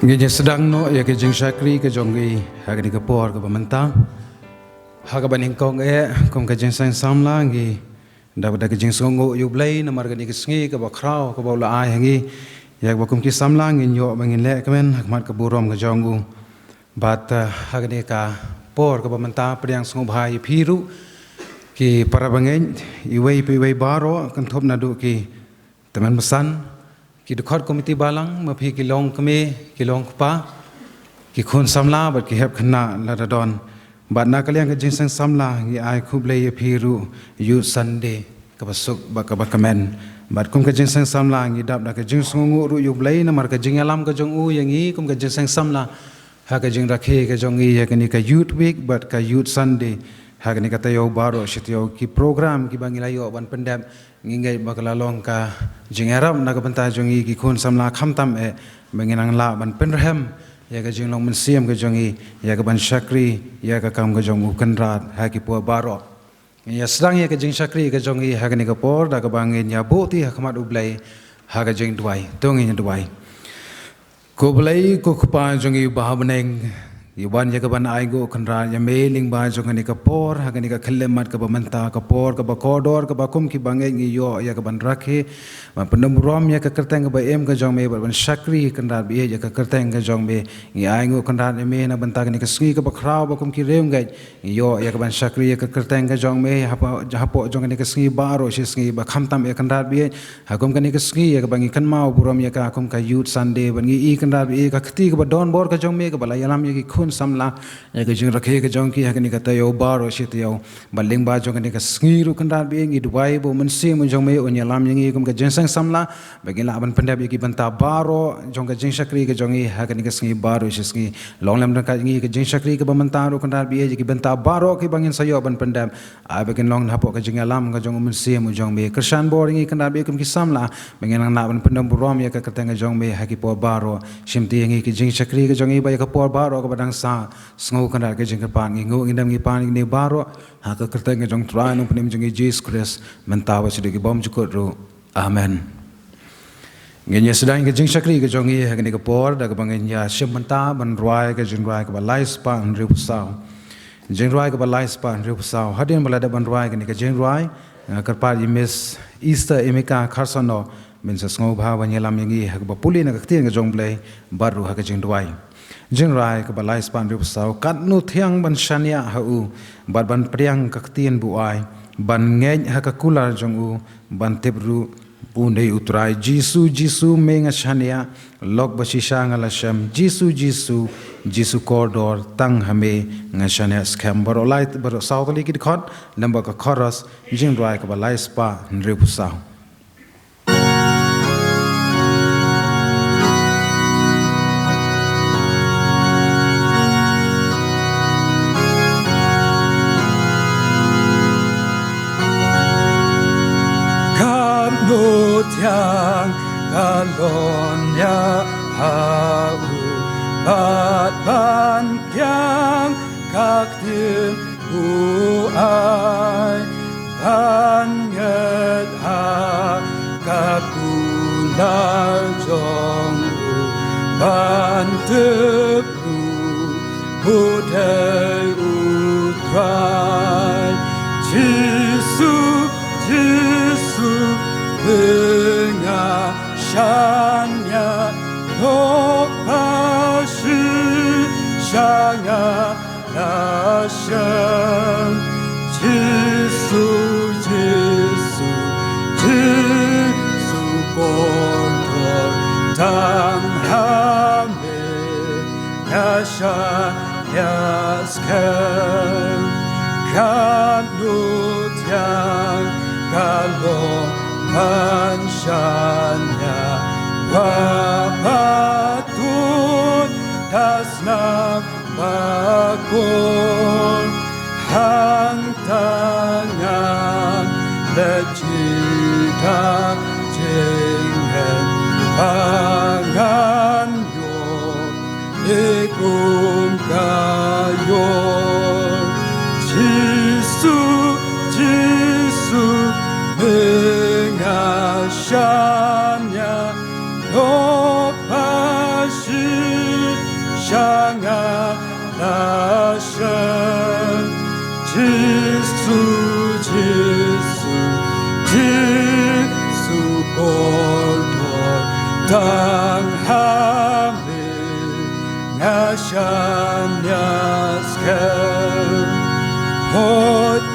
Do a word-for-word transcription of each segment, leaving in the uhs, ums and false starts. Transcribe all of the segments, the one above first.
Ngi ïa sdang noh ïa ka jingshakri ka jong ngi ha kane ka por kaba mynta. Ha kaba nyngkong eh, kum ka jingseng samla ngi dap da ka jingsngewnguh ïa U Blei namar kane ka sngi kaba khraw kaba u la ai ha ngi, ïa kaba kum ki samla ngin ïoh ba ngin leh kmen ha khmat ka burom ka jong u. Bad, eh, ha kane ka por kaba mynta pdiang sngewbha ïa phi ruh ki para bangeit, iwei pa iwei baroh, kynthup naduh ki tymmen basan, ki dkhot komiti balang, ma phi ki long kmie, ki long kpa, ki khun samla bad ki hep khynnah lada don. Bad na ka liang ka jingseng samla ngi ai khublei ïa phi ruh Youth Sunday kaba suk bad kaba kmen. Bad kum ka jingseng samla ngi dap da ka jingsngewnguh ruh ïa U Blei namar ka jingïalam ka jong u ïa ngi kum ka jingseng samla ha ka jingrakhe ka jong ngi ïa kane ka Youth Week bad ka Youth Sunday. Ha kane ka taïew baroh shi taïew ki program kiba ngi la ïoh ban pyndep, ngi ngeit ba ka la long ka jingïarap na ka bynta jong ngi ki khun samla khamtam eh ba ngin nang lah ban pynrhem ïa ka jinglong mynsiem ka jong ngi ïa ka ban shakri ïa ka kam ka jong U Kynrad ha ki por baroh. Ngi ïa sdang ïa ka jingshakri ka jong ngi ha kane ka por da kaba ngin ïa buh ti ha khmat U Blei ha ka jingduwai. To ngin ïa duwai. Ko Blei, ko Kpa jong ngi uba ha bneng, ngi wan ïa ka ban ainguh kynrad ïa me lyngba jong kane ka por ha kane ka khyllipmat kaba mynta, ka por kaba kordor kaba kum ki bangeit ngi ïoh ïa ka ban rakhe, ban pyndem burom ïa ka kyrteng kaba im ka jong me bad ban shakri kynrad baieit ïa ka kyrteng ka jong me. Ngi ainguh kynrad ïa me na bynta kane ka sngi kaba khraw ba kum ki riewngeit ngi ïoh ïa ka ban shakri ïa ka kyrteng ka jong me hapoh, hapoh jong kane ka sngi baroh shi sngi ba khamtam ïa kynrad baieit ha kum kane ka sngi ïa kaba ngi kynmaw burom ïa ka kum ka Youth Sunday bad ngi i kynrad baieit ïa ka kti kaba don bor ka jong me kaba la ïalam ïa ki khun samla ïa ka jingrakhe ka jong ki ha kane ka taïew baroh shi taïew. Bad lyngba jong kane ka sngi ruh kynrad baieit ngi duwai ba U Mynsiem u jong me un ïalam ïa ngi kum ka jingseng samla ba ngin lah ban pyndep ïa ki bynta baroh jong ka jingshakri ka jong ngi ha kane ka sngi baroh shi sngi. Long lem ryngkat ngi ka jingshakri kaba mynta ruh kynrad baieit ïa ki bynta baroh kiba ngin sa ïoh ban pyndep. Ai ba kin long hapoh ka jingïalam ka jong U Mynsiem u jong me. Kyrshan bor ïa ngi kynrad baieit kum ki samla ba ngin nang lah ban pyndem burom ïa ka kyrteng ka jong me ha ki por baroh. Shim ti ïa ngi ka jingshakri ka jong ngi ba ïa ka por baroh kaba dang sah. Sngew kynrad ka jingkyrpad ngi nguh ngi dem ngi pan ïa kine baroh ha ka kyrteng ka jong U Trai Nongpynim jong ngi Jisu Khrist mynta bad shaduh ki bymjukut ruh. Amen. Ngin ïa sdang ka jingshakri ka jong ngi ha kane ka por da kaba ngin ïa shim bynta ban rwai ka jingrwai kaba lai spah hynriewphew saw. Jingrwai kaba lai spah hynriewphew saw. Hadien ba la dep ban rwai kane ka jingrwai, nga kyrpad ïa Miss Esther Emika Kharsono, min sa sngewbha ban ïalam ïa ngi ha kaba pule na ka ktien ka jong U Blei bad ruh ha ka jingduwai. Jingrwai kaba lai spah hynriewphew saw. Katno thiang ban shaniah ha u bad ban pdiang ka ktien ba u ai, ban ngeit ha ka kular jong u, ban tip ruh u dei U Trai. Jisu, Jisu me nga shaniah, lok ba shisha nga la shem. Jisu, Jisu, Jisu kordor, tang ha me nga shaniah skhem. Baroh lai, baroh saw tylli ki dkhot, lem bad ka chorus, jingrwai kaba lai spah hynriewphew saw. Katno thiang ka long ïa ha u bad ban pdiang ka ktien u ai, ban ngeit ha ka kular jong u, ban tip ruh u dei U Trai. Jisu, Jisu me nga shaniah, lok ba shisha nga la shem. Jisu, Jisu, Jisu kordor, tang ha me nga shaniah skhem. Katno thiang ka long ban shaniah, ba patut da snam bakor, hangta ngan leit da jingngeit ba ngan ïoh ïa kum ka ïor. Jisu, Jisu me nga shaniah, lok ba shi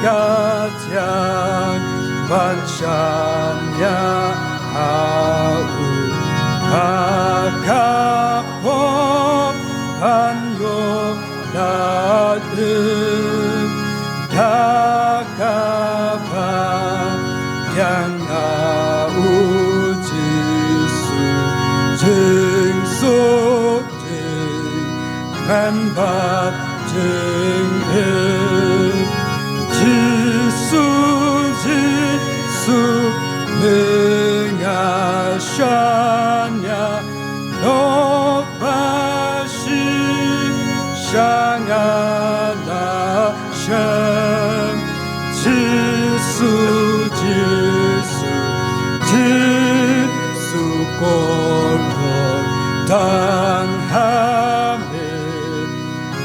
Ka thiang ban shaniah ha u, ha ka pop ban ïoh lade, da kaba pdiang na u Jisu, jingsuk jingkmen bad jingim. Jisu, Jisu, me nga shaniah, lok ba shi sha nga la shem. Jisu, Jisu, Jisu, ko don tang ha me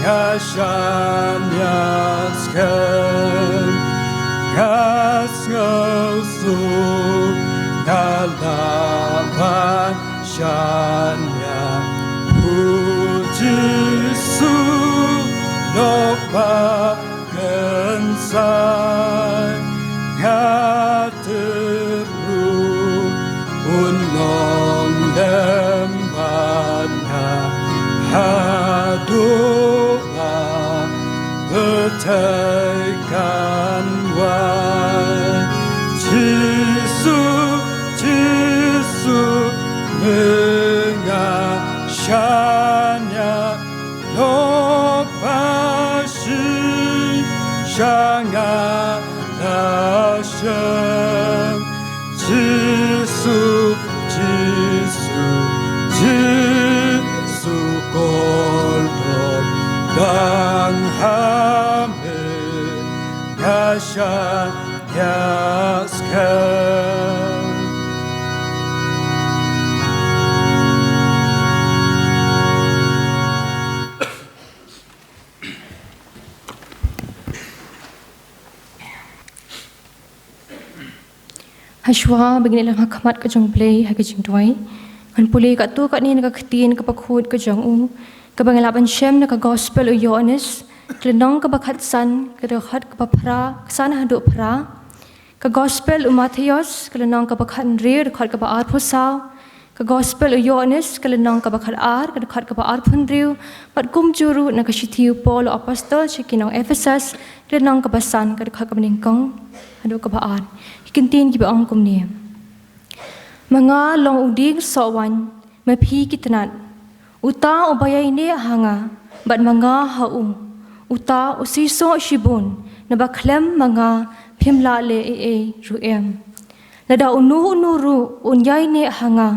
nga shaniah skhem. Nga sngewsuk nga lah ban shaniah, u Jisu lok ba kynsai. Nga tip ruh un long lem bad nga haduh ba pyrthei kan wai. Jisu, Jisu, me nga shaniah, lok ba shi sha nga la shem. Jisu, Jisu, Jisu, ko don tang ha me nga shaniah skhem. Hashwa ba ngin ïalang ha khmat ka jong U Blei ha ka jingduwai, ngan pule katto katne na ka ktien kaba khuid ka jong u, kaba ngi lah ban shem na ka Gospel u Ïoannis, ka lynnong kaba khatsan, ka dkhot kaba phra, khatsan haduh phra. Ka Gospel u Mathaios, ka lynnong kaba khathynriew, dkhot kaba arphew saw. Ka Gospel u Ïoannis, ka lynnong kaba khatar, ka dkhot kaba arphew hynriew, bad kumjuh ruh na ka shithi u Paul u Apostol sha ki nong Ephesus, ka lynnong kaba san, ka dkhot kaba nyngkong haduh kaba ar. Ki kyntien kiba ong kumne: Ma nga long u dieng sohwaiñ, ma phi ki tnat. Uta uba ïaineh ha nga, bad ma nga ha u, uta u seisoh shibun, naba khlem ma nga phim lah leh ei ei ruh em. Lada uno uno ruh un ïaineh ha nga,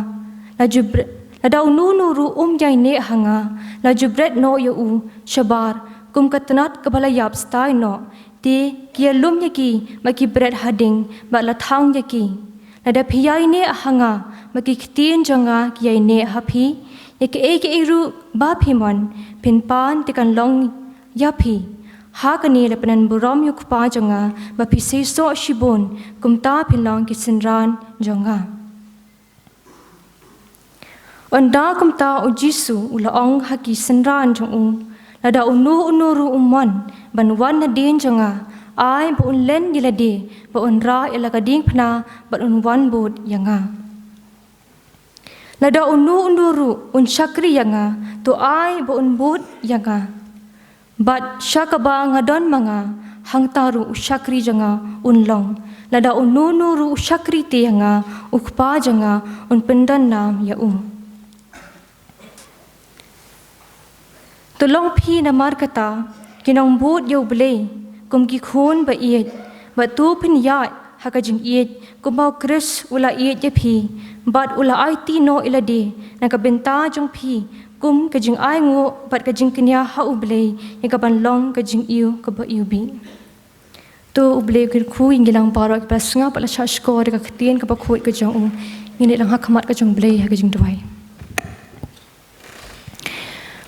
la ju bre-, lada uno uno ruh um ïaineh ha nga, la ju bret noh ïa u shabar kum ka tnat kaba la ïap stai noh, te ki ïalum ïa ki bad ki bret ha ding bad la thang ïa ki. Lada phi ïaineh ha nga bad ki ktien jong nga ki ïaineh ha phi, ïa kiei kiei ruh ba phi mon phin pan, te kan long ïa phi. Ha kane la pynban burom ïa u Kpa jong nga ba phi seisoh shibun, kumta phin long ki synran jong nga. Ynda kumta u Jisu u la ong ha ki synran jong u: Lada uno uno ruh u mon ban wan nadien jong nga, ai ba un len ïa lade, ba un rah ïa la ka diengphna, bad un wan bud ïa nga. Lada uno uno ruh un shakri ïa nga, to ai ba un bud ïa nga. Bad sha kaba nga don ma nga, hangta ruh u shakri jong nga un long. Lada uno uno ruh u shakri te ïa nga, u Kpa jong nga un pyndon nam ïa u. To long phi namar kata ki nongbud ïa U Blei, kum ki khun ba ïeit, bad to phin ïaid ha ka jingïeit, kumba u Khrist u la ïeit ïa phi, bad u la aiti noh ïa lade na ka bynta jong phi, kum ka jingainguh bad ka jingkñia ha U Blei, ïa kaban long ka jingïew kaba iwbih. To U Blei u kyrkhu ïa ngi lang baroh kiba la sngap bad la shah shkor ïa ka ktien kaba khuid ka jong u. Ngin ïalang ha khmat ka jong U Blei ha ka jingduwai.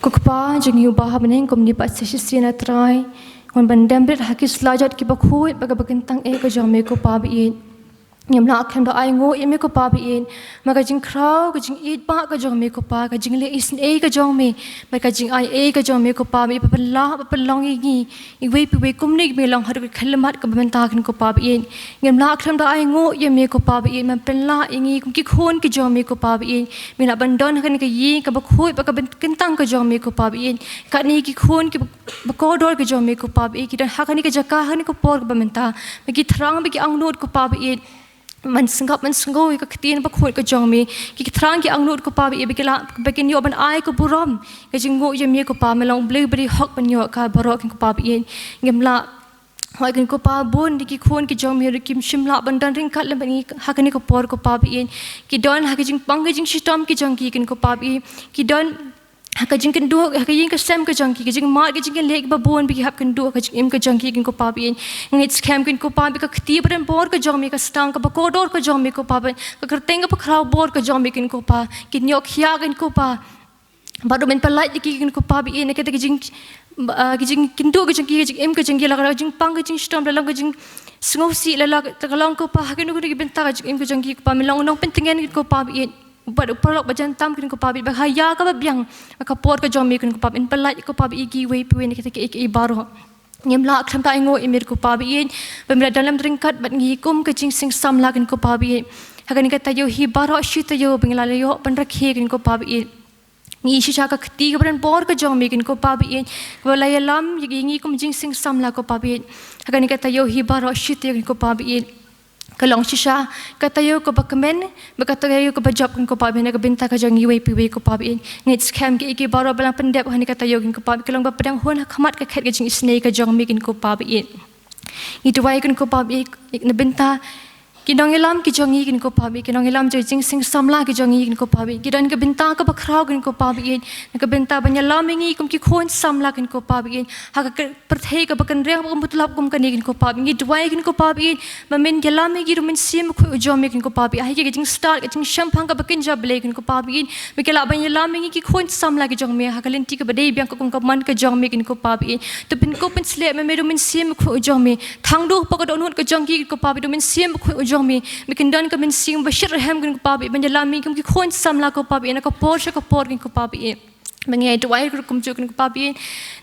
Ko Kpa jong ngi uba ha bneng, kumne pat sa shisien, A Trai, ngan ban dem rit ha ki slajat kiba khuid bad kaba kyntang eh ka jong me, ko Kpa ba ïeit. Ngim lah khlem da ainguh ïa me ko Pa ba ïeit, ma ka jingkhraw, ka jingïeit ba ka jong me ko Pa, ka jingleh isynei ka jong me, ma ka jingaiei ka jong me ko Pa ba ïeit, ba pynlah, ba pynlong ïa ngi iwei pa iwei kumne ba ngi long haduh ka khyllipmat kaba mynta kin ko Pa ba ïeit. Ngim lah khlem da ainguh ïa me ko Pa ba ïeit, ban pynlah ïa ngi kum ki khun ki jong me ko Pa ba ïeit. Me lah ban don ha kane ka ïing kaba khuid bad kaba kyntang ka jong me ko Pa ba ïeit. Katne ki khun kiba kordor ka jong me ko Pa ba ïeit, ki don ha kane ka jaka ha kane ka por kaba mynta, ba ki thrang ba ki angnud ko Pa ba ïeit, ban sngap ban sngew ïa ka ktien bakhuid ka jong me. Ki thrang ki angnud ko Pa ba ïeit, ba ki lah, ba kin ïoh ban ai ka burom, ka jingnguh ïa me ko Pa. Me long Blei ba dei hok ban ïoh ka baroh kin ko Pa ba ïeit. Ngim lah, hooid kin ko Pa, bun de ki khun ki jong me ruh kim shym lah ban don ryngkat lem bad ngi ha kane ka por ko Pa ba ïeit. Ki don ha ka jingpang ka jingshitom ki jong ki kin ko Pa ba ïeit. Ki don ha ka jingkynduh, ha ka ïing ka sem ka jong ki, ka jingmad ka jingkylliang ba bun ba ki hap kynduh ha ka jingim ka jong ki kin ko Pa ba ïeit. Ngeit skhem kin ko Pa ba ka kti ba donbor ka jong me, ka sdang kaba kordor ka jong me ko Pa ba ïeit, ka kyrteng kaba khraw bor ka jong me kin ko Pa, kin ïoh khia kin ko Pa. Bad ruh men pynlait ïa ki kin ko Pa ba ïeit, na kata ka jing, ah, ka jingkynduh ka jong ki, ka jingim ka jong ki, la ka jingpang ka jingshitom, la long ka jingsngewsih, la la ka long ko Pa, ha kano kano ka bynta ka jingim ka jong ki ko Pa, men long u nongpyntngen kin ko Pa ba ïeit. Bad u paralok ba jan tam kin ko Pa ba ïeit, ba ha ïa kaba biang ka por ka jong me kin ko Pa ba ïeit, pynlait ko Pa ba ïeit ïa kiwei pa iwei na kita kiei kiei baroh. Ngim lah khlem da ainguh ïa me ko Pa ba ïeit, ba me la don lem ryngkat bad ngi kum ka jingseng samla kin ko Pa ba ïeit. Ha kane ka taïew hi baroh shi taïew ba ngi la ïoh ban rakhe kin ko Pa ba ïeit, ngi shisha ka kti kaba donbor ka jong me kin ko Pa ba ïeit, kaba la ïalam ïa ngi kum jingseng samla ko Pa ba ïeit. Ha kane ka taïew hi baroh shi taïew kin ko Pa ba ïeit, ka long shisha ka taïew kaba kmen, bad ka taïew kaba jop kin ko Pa ba ïeit, na ka bynta ka jong ngi iwei pa iwei ko Pa ba ïeit. Ngeit skhem kiei kiei baroh ba la pyndep ha kane ka taïew kin ko Pa ba ïeit, ka long ba pdiang hun ha khmat ka khet ka jingisynei ka jong me kin ko Pa ba ïeit. Ngi duwai kin ko Pa ba ïeit na bynta ki nongïalam ki jong ngi kin ko Pa ba ïeit, ki nongïalam jong ka jingseng samla ki jong ngi kin ko Pa ba ïeit, ki don ka bynta kaba khraw kin ko Pa ba ïeit, na ka bynta ban ïalam ïa ngi kum ki khun samla kin ko Pa ba ïeit, ha ka pyrthei kaba kynriang bad kaba mutlop kum kane kin ko Pa ba ïeit. Ngi duwai kin ko Pa ba ïeit, ba men ïalam ïa ki da u Mynsiem Bakhuid u jong me kin ko Pa ba ïeit, ha ka jingstad ka jingshemphang kaba kynja Blei kin ko Pa ba ïeit, ba ki lah ban ïalam ïa ngi ki khun samla ki jong me ha ka lynti kaba dei biang katkum ka mon ka jong me kin ko Pa ba ïeit. To pynkup pynsleh me, me da u Mynsiem Bakhuid u jong me, thang duh hapoh ka dohnud ka jong ki kin ko Pa ba ïeit, da u Mynsiem Bakhuid u jong me, ba kin don ka mynsiem ba shitrhem kin ko Pa ba ïeit, ban ïalam ïa ngi kum ki khun samla ko Pa ba ïeit, na ka por sha ka por kin ko Pa ba ïeit. Ba ngi duwai ruh kumjuh kin ko Pa ba ïeit,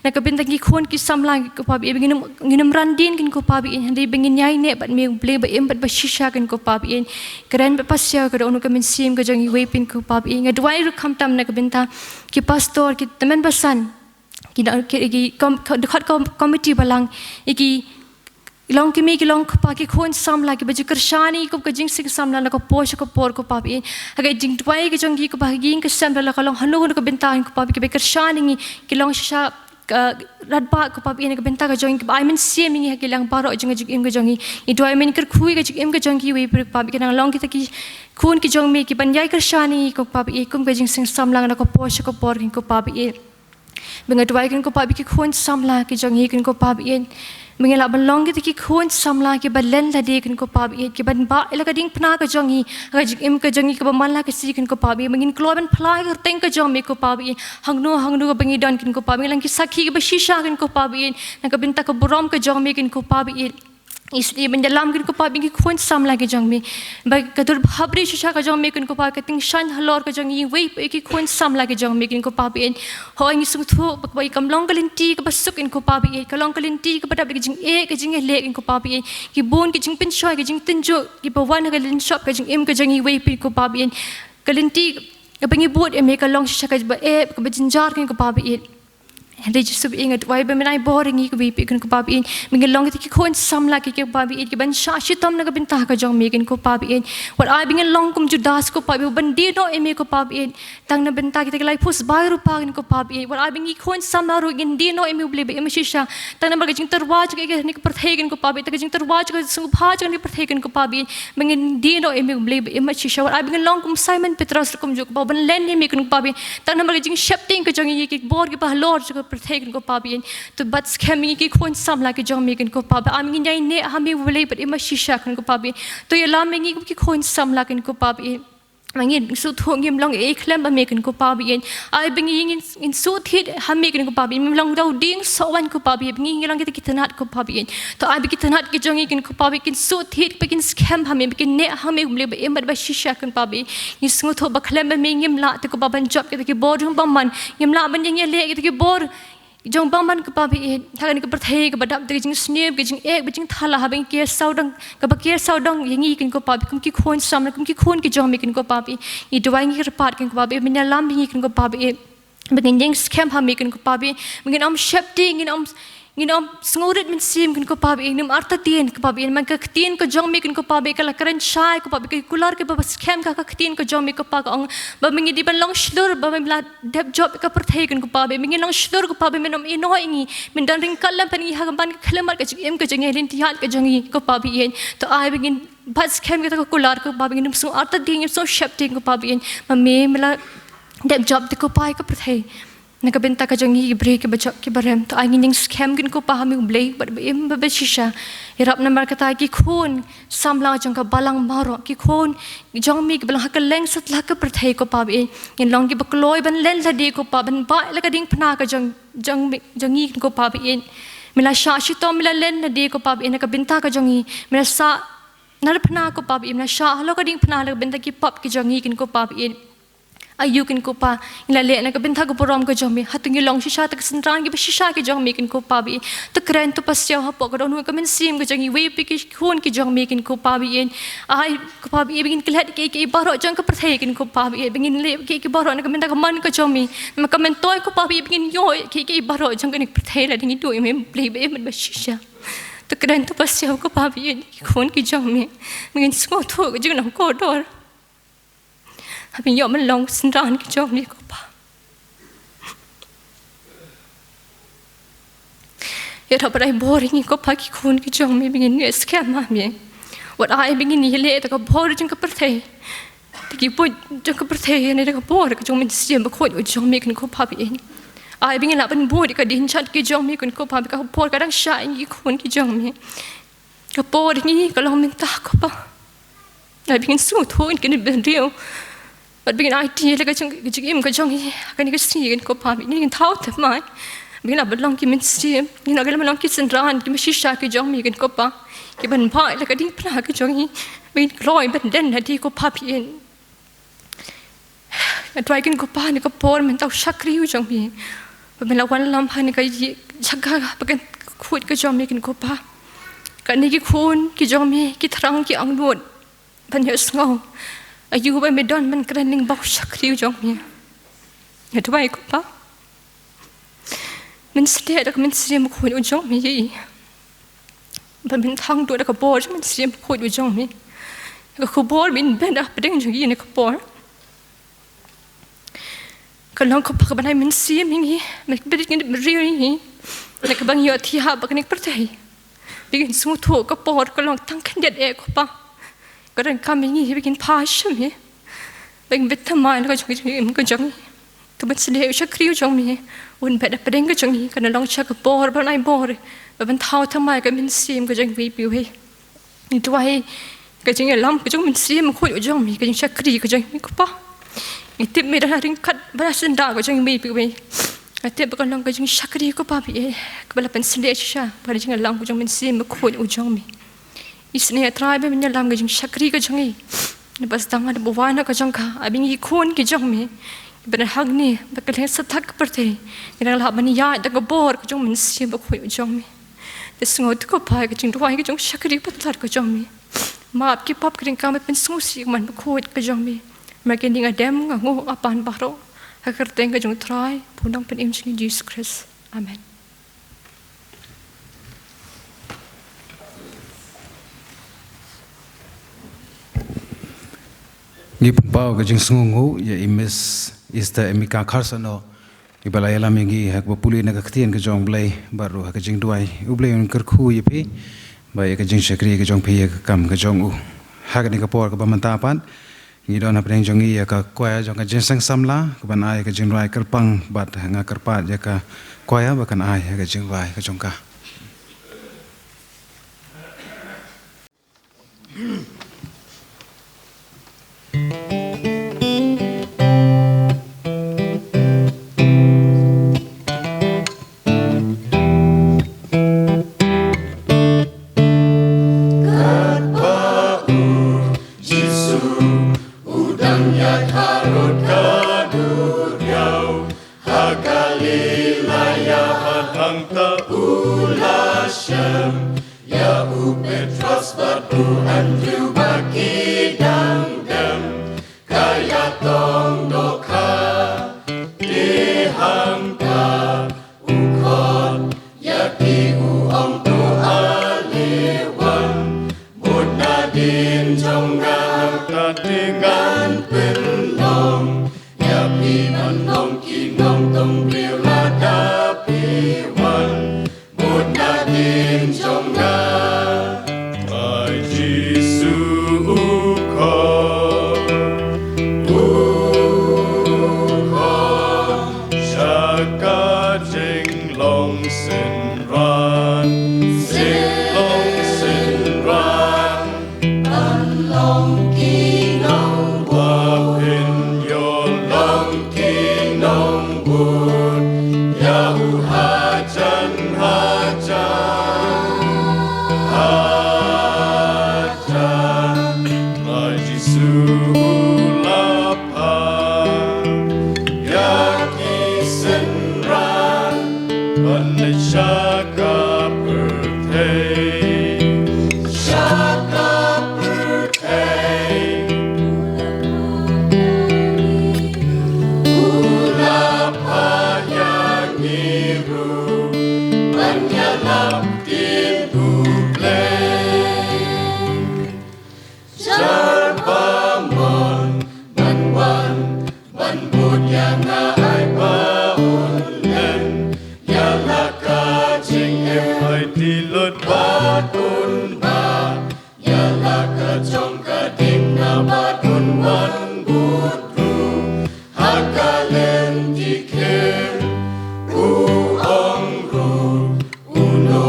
na ka bynta ki khun ki samla kin ko Pa ba ïeit, ba ngin ym, ngin ym ran dien kin ko Pa ba ïeit, hynrei ba ngin ïaineh bad me, Blei ba im bad ba shisha kin ko Pa ba ïeit. Kren bad pasiaw ka dohnud ka mynsiem ka jong iwei pa iwei kin ko Pa ba ïeit. Nga duwai ruh khamtam na ka bynta ki pastor, ki tymmen basan, ki, ki, ki kom-, ki dkhot kom-, committee balang, ïa ki long ki mei ki long kpa ki khun samla kiba ju kyrshan ïa ngi kum ka jingseng samla na ka por sha ka por ko Pa ba ïeit. Ha ka jingduwai ka jong ki kaba ha ka ïing ka sem, la ka long hano hano ka bynta ko Pa ba ïeit, kiba kyrshan ïa ngi, ki long shisha ka radbah ko Pa ba ïeit, na ka bynta ka jong ngi, kiba ai mynsiem ïa ngi ha ki liang baroh jong ka jingim ka jong ngi. Ngi duwai men kyrkhu ïa ka jingim ka jong ki iwei pa iwei ko Pa ba ïeit, ki nang long kita ki khun ki jong me kiban ïai kyrshan ïa ngi ko Pa ba ïeit, kum ka jingseng samla na ka por sha ka por kin ko Pa ba ïeit. Ba nga duwai kin ko Pa ba ïeit ki khun samla ki jong ngi kin ko Pa ba ïeit, ba ngin lah ban long kita ki khun samla kiba len lade kin ko Pa ba ïeit, kiban bah ïa la ka diengphna ka jong ngi ha ka jingim ka jong ngi kaba man la ka sngi kin ko Pa ba ïeit. Ba ngin kloi ban phla ïa ka kyrteng ka jong me ko Pa ba ïeit, hangno hangno kaba ngi don kin ko Pa ba ïeit, ngi long ki sakhi kiba shisha kin ko Pa ba ïeit na ka bynta ka burom ka jong me kin ko Pa ba ïeit. Ngi sngewbha ban ïalam kin ko Pa ba ïeit ki khun samla ki jong me. Ba ka dur bha bri shisha ka jong me kin ko Pa ba ïeit, ka tyngshaiñ halor ka jong ngi iwei pa iwei ki khun samla ki jong me kin ko Pa ba ïeit. Hooid ngi sngewthuh ba kaba ïeit kam long ka lynti kaba suk kin ko Pa ba ïeit, ka long ka lynti kaba dap da ka jingeh ka jingïaleh kin ko Pa ba ïeit. Ki bun ki jingpynshoi, ki jingtynjuh kiba wan ha ka lynshop ka jingim ka jong ngi iwei pa iwei ko Pa ba ïeit. Ka lynti kaba ngi bud ïa me ka long shisha kaba eh, kaba jynjar kin ko Pa ba ïeit. Hynrei Jisu ba ïeit, nga duwai ba men ai bor ïa ngi kiwei pa iwei kin ko Pa ba ïeit, ba ngin long kita ki khun samla ki ko Pa ba ïeit, kiban shah shitom na ka bynta ka jong me kin ko Pa ba ïeit. Wat ai ba ngin long kum Judas ko Pa ba ïeit, ban die noh ïa me ko Pa ba ïeit tang na bynta kita ki laiphew sbai rupa kin ko Pa ba ïeit. Wat ai ba ngi khun samla ruh ngin die noh ïa me U Blei ba im shisha tang namar ka jingtyrwa jong kane ka pyrthei kin ko Pa ba ïeit, tang ka jingtyrwa jong ka sngewbha jong kane ka pyrthei kin ko Pa ba ïeit, ba ngin die noh ïa me U Blei ba im shisha. Wat ai ba ngin long kum Simon Petros ruh kumjuh ko Pa, ban len ïa me kin ko Pa ba ïeit tang namar ka jingsheptieng ka jong ngi ïa ki bor kiba halor jong ka pyrthei kin ko Pa ba ïeit. To bat skhem ïa ngi ki khun samla ki jong me kin ko Pa ba ïeit, ba ngin ïaineh ha me U Blei bad im shisha kin ko Pa ba ïeit. To ïalam ïa ngi kum ki khun samla kin ko Pa ba ïeit. Ma ngin sngewthuh ngim long ei khlem ba me kin ko Pa ba ïeit. Ai ba ngi ngin, ngin sngewthuh ha me kin ko Pa ba ïeit. Ngim long daw ding soh wan ko Pa ba ïeit. Ba ngi ngin long kita ki tnat ko Pa ba ïeit. To ai ba ki tnat ki jong ngi kin ko Pa ba ïeit kin sngewthuh ba kin skhem ha me ba kin neh ha me kum lei ba im bad ba shisha kin Pa ba ïeit. Ngi sngewthuh ba khlem ba me ngim lah te ko Pa ban jop kita ki bor jong bymman. Ngim lah ban ïaleh kita ki bor jong bymman ko Pa ba ïeit. Ha kane ka pyrthei kaba dap da ka jingsniew, ka jingeh, ka jingthala, haba ngi ker sawdong, kaba ker sawdong ïa ngi kin ko Pa ba ïeit, kum ki khun samla, kum ki khun ki jong me kin ko Pa ba ïeit. Ngi duwai ngi kyrpad kin ko Pa ba ïeit, men ïalam ïa ngi kin ko Pa ba ïeit. Ba ngin ïeng skhem ha me kin ko Pa ba ïeit. Ba ngin ym sheptieng, ngin ym, ngin ym sngewrit mynsiem kin ko Pa ba ïeit, ngin ym artatien ko Pa ba ïeit. Namar ka ktien ka jong me kin ko Pa ba ïeit ka la kren shai ko Pa ba ïeit, ka kular kaba skhem ka, ka ktien ka jong me ko Pa ka ong ba me ngi dei ban long shlur, ba me la dep jop ka pyrthei kin ko Pa ba ïeit. Me ngin long shlur ko Pa ba ïeit, men ym ïehnoh ïa ngi, men don ryngkat lem bad ngi ha ka ban ka khyllipmat ka jingim ka jong ngi, lynti ïaid ka jong ngi ko Pa ba ïeit. To ai ba ngin bat skhem kita ka kular ko Pa ba ïeit, ngin ym sngew artatien, ngin ym sngew sheptieng ko Pa ba ïeit. Ma me me la dep jop te ko Pa ïa ka pyrthei na ka bynta ka jong ngi ki briew kiba jop kiba rem. To ai ngin ïeng skhem kin ko Pa ha me U Blei bad ba im bad ba shisha. Ïarap namar kata ki khun samla jong ka balang Mawroh, ki khun jong me kiba long ha kylleng satlak ka pyrthei ko Pa ba ïeit, ngin long kiba kloi ban len lade ko Pa, ban bah ïa la ka diengphna ka jong, jong me, jong ngi kin ko Pa ba ïeit. Me la shah shitom, me la len lade ko Pa ba ïeit na ka bynta ka jong ngi. Me la sah narphna ko Pa ba ïeit, me la shah halor ka diengphna la ka bynta ki pop ki jong ngi kin ko Pa ba ïeit. Aïu kin ko Pa, ngi la leh na ka bynta ka burom ka jong me. Hato ngi long shisha te ki synran kiba shisha ki jong me kin ko Pa ba ïeit. To kren, to pasiaw hapoh ka dohnud ka mynsiem ka jong ngi, wei pat ki khun ki jong me kin ko Pa ba ïeit. Ai ko Pa ba ïeit, ba ngin klet kiei kiei baroh jong ka pyrthei kin ko Pa ba ïeit, ba ngin leh kiei kiei baroh na ka bynta ka mon ka jong me. Namar ka myntoi ko Pa ba ïeit, ba ngin ïoh kiei kiei baroh jong kane ka pyrthei lada ngi duh ïa me Blei ba im bad ba shisha. To kren, to pasiaw ko Pa ba ïeit, ki khun ki jong me, ba ngin sngewthuh ka jinglong kordor haba ngi ïoh ban long synran ki jong me ko Pa. Ïarap bad ai bor ïa ngi ko Pa, ki khun ki jong me, ba ngin ïa skhem ha me. Wat ai ba ngin ïaleh da ka bor jong ka pyrthei, da ki buit jong ka pyrthei, ïa ne da ka bor ka jong u Mynsiem Bakhuid u jong me kin ko Pa ba ïeit. Ai ba ngin lah ban bud ïa ka dienjat ki jong me kin ko Pa, ba ka bor ka dang shah ïa ngi ki khun ki jong me. Ka por ngi ka long mynta ko Pa. Ai ba ngin sngewthuh kin bynriew bad ba ngin aiti ïa la ka jong, ka jingim ka jong ngi ha kane ka sngi kin ko Pa, ba ngin thaw thymmai ba ngin lah ban long ki mynsiem, ngin lah ban long ki synran kiba shisha ki jong me kin ko Pa, kiban bah ïa la ka diengphna ka jong ngi, ba ngin kloi ban len lade ko Pa ba ïeit. Nga duwai kin ko Pa, ha kane ka por mynta u shakri u jong me, ba me la wanlam ha kane ka ïing jaka bakhuid ka jong me kin ko Pa. Kane ki khun ki jong me ki thrang ki angnud ban ïohsngew aïu ba me don ban kren lyngba u shakri u jong me. Nga duwai ko Pa, men sdang da ka Mynsiem Bakhuid u jong me ïa i, ba men thang duh da ka bor jong u Mynsiem Bakhuid u jong me. Ka khubor ba in beh hapdeng jong ngi ha kane ka por ka long ko Pa kaban ai mynsiem ïa ngi, ba kin bit ïa ngi, na kaba ngi ïohthiah ha kane ka pyrthei. Ba ngin sngewthuh ka por ka long tang khyndiat eh ko Pa. Ka donkam ïa ngi ba ngin phai sha me, ba ngin bit thymmai ïa la ka jong ka jingim ka jong ngi. To ban sdang u shakri u jong me un beh hapdeng ka jong ngi, kan long sha ka bor ban ai bor, ba ban thaw thymmai ka mynsiem ka jong iwei pa iwei. Ngi duwai ka jingïalam ka jong u Mynsiem Bakhuid u jong me, ka jingshakri ka jong me ko Pa. Ngi tip me don ha ryngkat bad ha syndah ka jong iwei pa iwei. Ngi tip ba kan long ka jingshakri ko Pa ba ïeit, kaba la pynsdang shisha bad ka jingïalam ka jong u Mynsiem Bakhuid u jong me. Isynei Trai ba men ïalam ka jingshakri ka jong ngi. Naba sdang naba wan ka jong ka, ai ba ngi ki khun ki jong me, ba na hangne bad kylleng satlak ka pyrthei, ngi dang lah ban ïaid da ka bor ka jong u Mynsiem Bakhuid u jong me. Te sngewthuh ko Pa, ka jingduwai ka jong u shakri patlot ka jong me. Map ki pap, ka ring ka me, pynsngewsih ka mon bakhuid ka jong me. Namar kine nga dem nga nguh, nga pan baroh ha ka kyrteng ka jong u Trai bad u Nongpynim jong ngi Jisu Khrist. Amen. Ngi pynpaw ka jingsngewnguh ïa i Miss Esther Emika Kharsono, iba la ïalam ïa ngi ha kaba pule na ka ktien ka jong u Blei, bad ruh ha ka jingduwai. U Blei un kyrkhu ïa phi bad ïa ka jingshakri ka jong phi ïa ka kam ka jong u. Ha kane ka por kaba mynta pat, ngi don hapdeng jong ngi ïa ka choir jong ka Jingïaseng Samla, kaban ai ka jingrwai kyrpang, bad nga kyrpad ïa ka choir ba kan ai ïa ka jingrwai ka jong ka. U Petros bad u Andrew ba ki dang dem, ka ïatong dohkha, te hangta u khot ïa ki u ong, to ale wan bud nadien jong nga, ka te ngan pynlong ïa phi ban long ki nongtong briew lada phi wan bud nadien jong nga. Bai Jisu u khot, u khot sha ka jinglong synran, jinglong synran. Ban long ki nongbud, phin ïoh long ki nongbud ïa u hajan hajan, hajan. Ma Jisu u la phah ïa ki synran ban leit sha ka pyrthei, sha ka pyrthei. U la phah ïa ngi ruh ban ïalap ktien U Blei. Jar ba mon ban wan ban bud ïa nga, ai ba un len ïa la ka jingim, ai ti lut bad un bah ïa la ka jong ka diengphna bad un wan bud ruh ha ka lynti khim. U ong ruh, uno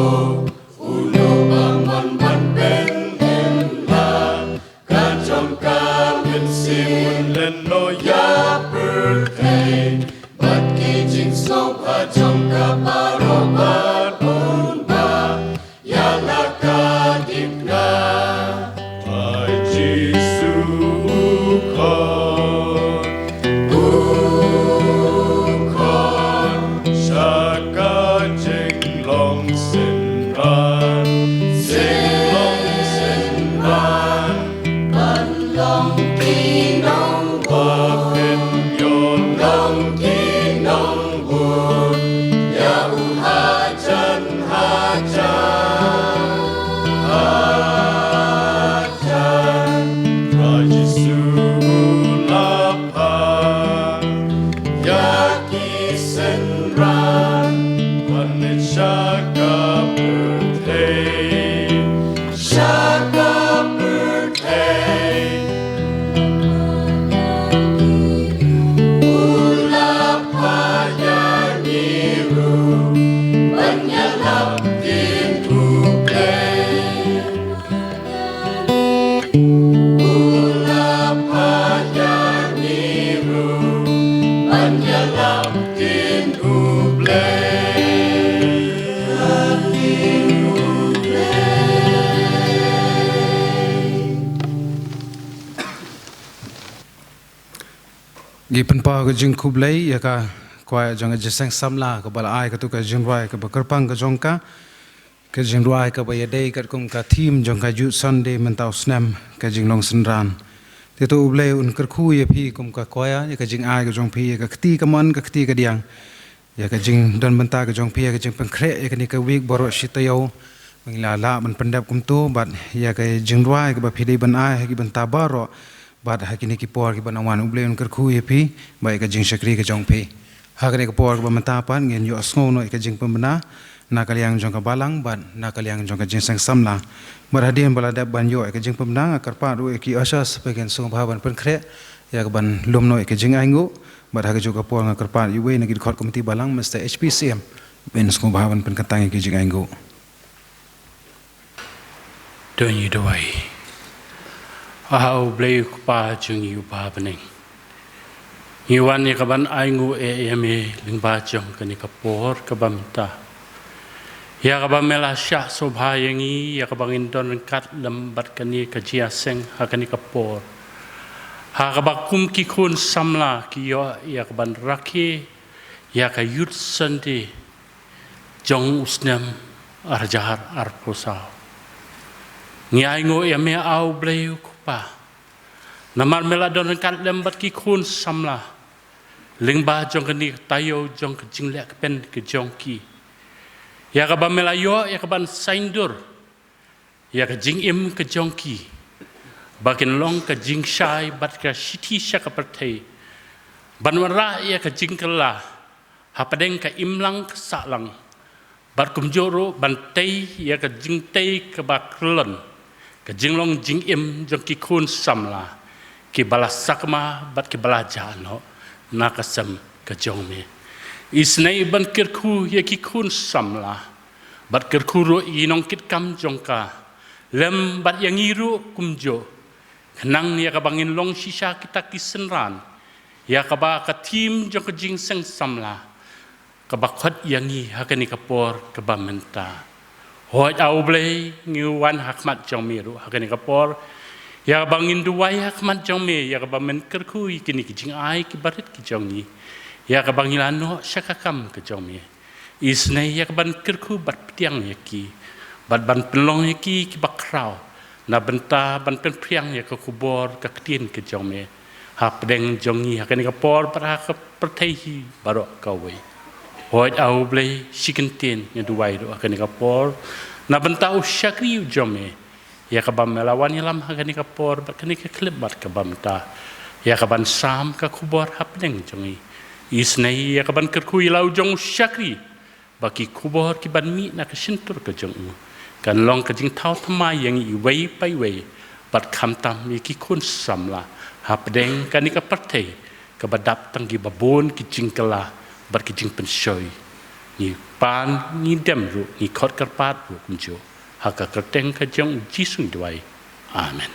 uno ba mon ban pynimlang ka jong ka mynsiem, un len noh ïa pyrthei bad ki jingsngewbha jong ka baroh bad un bah ïa la ka diengphna. Bai Jisu u khot, u khot sha ka jinglong synran, jinglong synran. Ban long ki nongbud, phin ïoh long ki nongbud ïa u hajan hajan, hajan. Bai Jisu u la phah ïa ki synran ban leit sha ka pyrthei, sha ka pyrthei. U la phah ïa ngi ruh ban ïalap ktien U Blei. U la phah ïa ngi ruh ban ïalap ktien U Blei. Ktien U Blei. Ngi pynpaw ka jingkhublei ïa ka kwai jong ka Jingïaseng Samla kaba la ai katto ka jingrwai kaba kyrpang ka jong ka. Ka jingrwai kaba ïadei katkum ka theme jong ka Youth Sunday mynta u snem, ka jinglong synran. Te to U Blei un kyrkhu ïa phi kum ka choir, ïa ka jingai ka jong phi, ïa ka kti kamon ka kti kadiang, ïa ka jingdon bynta ka jong phi, ïa ka jingpynkhreh ïa kane ka week baroh shi taïew. Ba ngin lah ban pyndep kumto bad ïa ka jingrwai kaba phi dei ban ai ha ki bynta baroh. Bad ha kine ki por kiba nang wan, U Blei un kyrkhu ïa phi bad ïa ka jingshakri ka jong phi. Ha kane ka por kaba mynta pat ngin ïohsngew noh ïa ka jingpynbna na ka liang jong ka balang bad na ka liang jong ka Jingïaseng Samla. Bad hadien ba la dep ban ïoh ïa ka jingpynbna, nga kyrpad ruh ïa ki ushers ba kin sngewbha ban pynkhreh ïa kaban lum noh ïa ka jingainguh. Bad ha kajuh ka por nga kyrpad ïa uwei na ki dkhot komiti balang, Mister H P Syiem, ban sngewbha ban pynkyntang ïa ka jingainguh. To ngin duwai. A Ha U Blei U Kpa jong ngi uba ha bneng, ngi wan ïa kaban ainguh ïa me lyngba jong kane ka por kaba mynta, ïa kaba me la shah sngewbha ïa ngi, ïa kaba ngin don ryngkat lem bad kane ka Jingïaseng ha kane ka por, ha kaba kum ki khun samla ki ïoh ïa kaban rakhe ïa ka Youth Sunday jong u snem ar hajar arphew saw. Ngi ainguh ïa me, A U Blei U Kpa, namar me la don ryngkat lem bad ki khun samla lyngba jong kane ka taïew jong ka jingleh kpen ka jong ki, ïa kaba me la ïoh ïa ka ban saiñdur ïa ka jingim ka jong ki, ba kin long ka jingshai bad ka shithi sha ka pyrthei, ban wanrah ïa ka jingkylla hapdeng ka imlang ka sahlang, bad kumjuh ruh ban tei ïa ka jingtei kaba kyllon ka jinglong jingim jong ki khun samla kiba la sakma bad kiba la jah noh na ka sem ka jong me. Isynei ban kyrkhu ïa ki khun samla bad kyrkhu ruh ïa ki nongkitkam jong ka, lem bad ïa ngi ruh kumjuh, khnang ïa kaba ngin long shisha kita ki synran ïa kaba ka thim jong ka jingseng samla kaba khot ïa ngi ha kane ka por kaba mynta. Hooid A U Blei, ngi wan ha khmat jong me ruh ha kane ka por, ïa kaba ngin duwai ha khmat jong me ïa kaba men kyrkhu ïa kine ki jingai kiba rit ki jong ngi, ïa kaba ngi la noh sha ka kam ka jong me. Isynei ïa ka ban kyrkhu bad pdiang ïa ki, bad ban pynlong ïa ki kiba khraw na bynta ban pynphriang ïa ka khubor ka ktien ka jong me hapdeng jong ngi ha kane ka por bad ha ka pyrthei hi baroh kawei. Hooid A U Blei, shi kyntien ngi duwai ruh ha kane ka por na bynta u shakri u jong me, ïa kaba me la wan ïalam ha kane ka por bad kane ka khyllipmat kaba mynta, ïa ka ban sam ka khubor hapdeng jong ngi. Isynei ïa ka ban kyrkhu ïa la u jong u shakri, ba ki khubor ki ban mih na ka shyntur ka jong u kan long ka jingthaw thymmai ïa ngi iwei pa iwei, bad khamtam ïa ki khun samla hapdeng kane ka pyrthei kaba dap tang kiba bun ki jingkylla bad ki jingpynshoi. Ngi pan, ngi dem ruh, ngi khot kyrpad ruh kumjuh ha ka kyrteng ka jong U Jisu ngi duwai. Amen.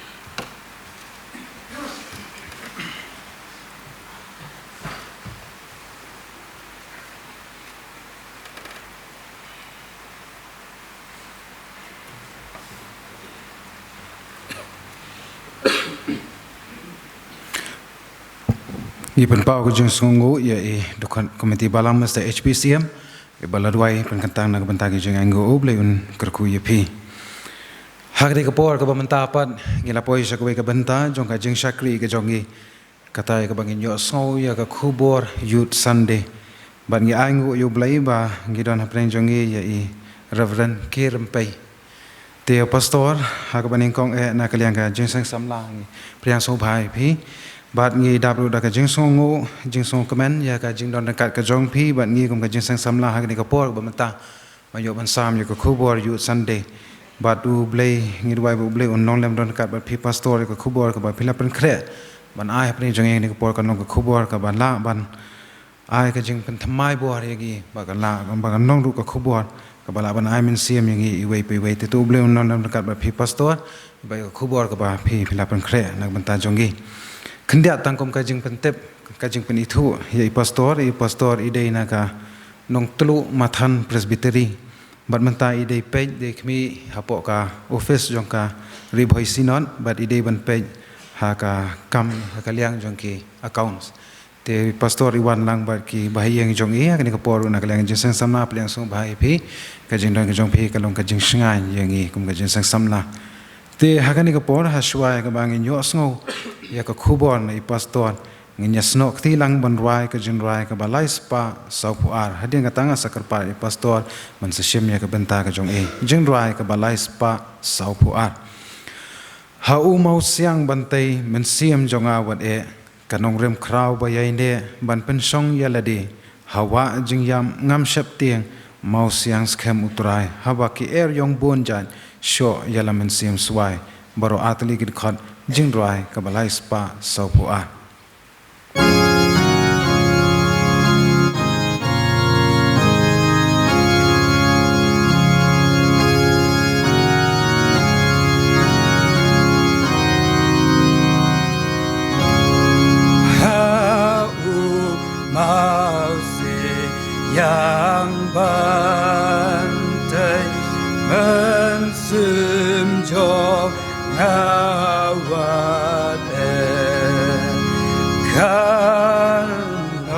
Ngi pynpaw ka jingsngewnguh ïa i dkhot komiti balang, Mister H P C M, iba la duwai pynkyntang na ka bynta ka jingainguh. U Blei un kyrkhu ïa phi. Ha kane ka por kaba mynta pat ngi la poi sha kawei ka bynta jong ka jingshakri ka jong ngi, kata ïa kaba ngin ïohsngew ïa ka khubor Youth Sunday. Bad ngi ainguh ïa U Blei ba ngi don hapdeng jong ngi ïa i Reverend K. Rympei. Te ïa u pastor, ha kaba nyngkong eh na ka liang ka jingseng samla ngi pdiang sngewbha ïa phi. Bad ngi dap ruh da ka jingsngewnguh, jingsngewkmen ïa ka jingdon ryngkat ka jong phi bad ngi kum ka jingseng samla ha kane ka por kaba mynta, ba ïoh ban sam ïa ka khubor Youth Sunday. Bad U Blei, ngi duwai ba U Blei un long lem don ryngkat bad phi pastor ïa ka khubor kaba phi la pynkhreh ban ai hapdeng jong ngi ha kane ka por, kan long ka khubor kaba lah ban ai ka jingpynthymmai bor ïa ngi, ba kan lah, ba kan long ruh ka khubor kaba lah ban ai mynsiem ïa ngi iwei pa iwei. Te to U Blei un long lem ryngkat bad phi pastor, ba ïa ka khubor kaba phi, phi la pynkhreh na ka bynta jong ngi. Khyndiat tang kum ka jingpyntip, ka jingpynithuh ïa i pastor, i pastor i dei na ka Nongtluh Mathan Presbytery. Bad mynta i dei peit, dei khmih hapoh ka office jong ka Ri Bhoi Synod, bad i dei ban peit ha ka kam, ha ka liang jong ki accounts. Te pastor i wan lang bad ki bahaïing jong i ha kane ka por na ka liang jingseng samla, pdiang sngewbha ïa phi, ka jingdon ka jong phi ka long ka jingshngaiñ ïa ngi kum ka jingseng samla. Te ha kane ka por, ha shuwa ïa kaba ngin ïohsngew ïa ka khubor na i pastor, ngin ïa snoh kti lang ban rwai ka jingrwai kaba lai spah sawphew ar. Hadien kata nga sa kyrpad ïa i pastor ban sa shim ïa ka bynta ka jong i. Jingrwai kaba lai spah sawphew ar. Ha u mawsiang ban tei mynsiem jong nga wat eh, ka nongrim khraw ba ïaineh ban pynshong ïa lade. Ha wah jingïap ngam sheptieng, mawsiang skhem U Trai, haba ki er ïong bun jait shoh ïa la mynsiem swai. Baroh ar tylli ki dkhot, jingrwai kaba lai spah sawphew ar. Ha u mawsiang ban tei mynsiem jong nga wat eh, ka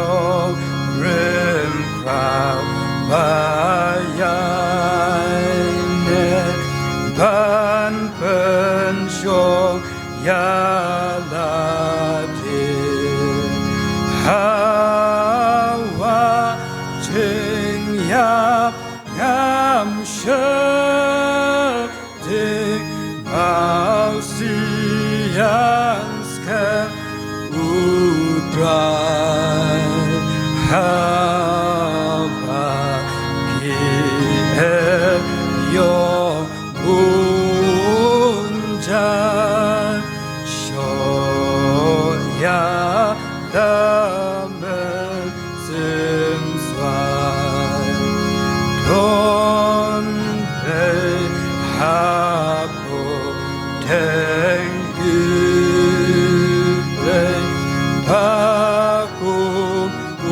nongrim khraw ba ïaineh ban Pynshong ïa lade hawa jingïap, ngam shym dik mawsiang skhem U Trai, haba ki ïoh bun jan, shoh ïa la mynsiem swai. Don Blei ha pdeng ki Blei, ba kum U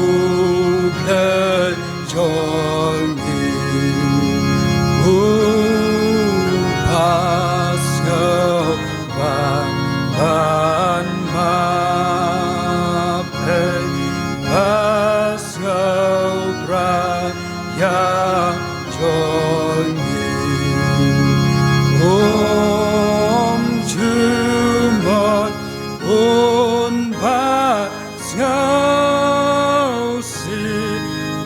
Blei jong ngi, uba sngewbha ban map, ba sngewbha ïa jong ngi. Um ju mut un ba sngewsih,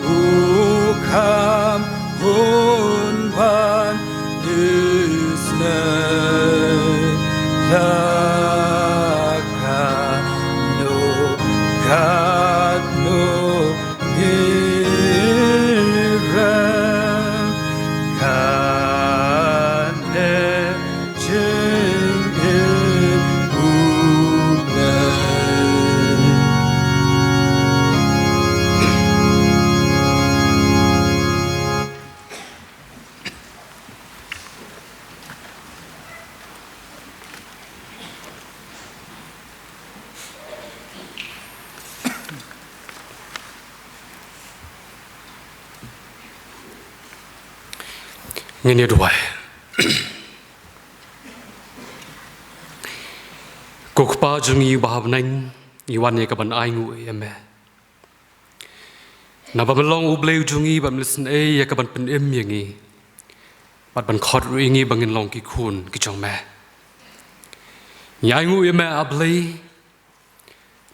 u kham un ban isynei. La katno katno ngi rem, kane jingim U Blei. Ngin ïa duwai. Ko Kpa jong ngi uba ha bneng, ngi wan ïa ka ban ainguh ïa me. Naba me long U Blei u jong ngi, ba me isynei ïa ka ban pynim ïa ngi, bad ban khot ruh ïa ngi ba ngin long ki khun ki jong me. Ngi ainguh ïa me, A Blei,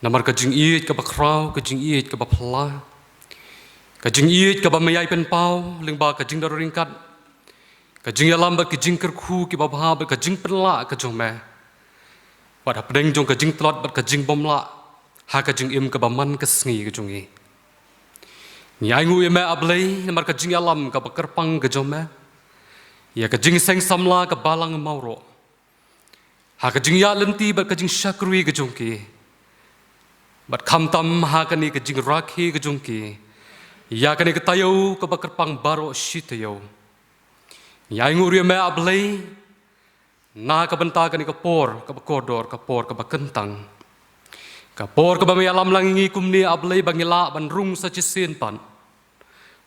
namar ka jingïeit kaba khraw, ka jingïeit kaba phylla, ka jingïeit kaba me ïai pynpaw lyngba ka jingdon ryngkat, ka jingïalam bad ka jingkyrkhu kiba bha, bad ka jingpynlah ka jong me, bad hapdeng jong ka jingtlot bad ka jingbymlah ha ka jingim kaba man ka sngi ka jong ngi. Ngi ainguh ïa me, A Blei, namar ka jingïalam kaba kyrpang ka jong me ïa ka jingseng samla ka balang Mawroh, ha ka jingïaid lynti bad ka jingshakri ka jong ki, bad khamtam ha kane ka jingrakhe ka jong ki ïa kane ka taïew kaba kyrpang baroh shi taïew. Ngi ainguh ruh ïa me, A Blei, na ka bynta kane ka por kaba kordor, ka por kaba kyntang, ka por kaba me ïalam lang ïa ngi kumne, A Blei, ba ngi lah ban rung sa shisien pat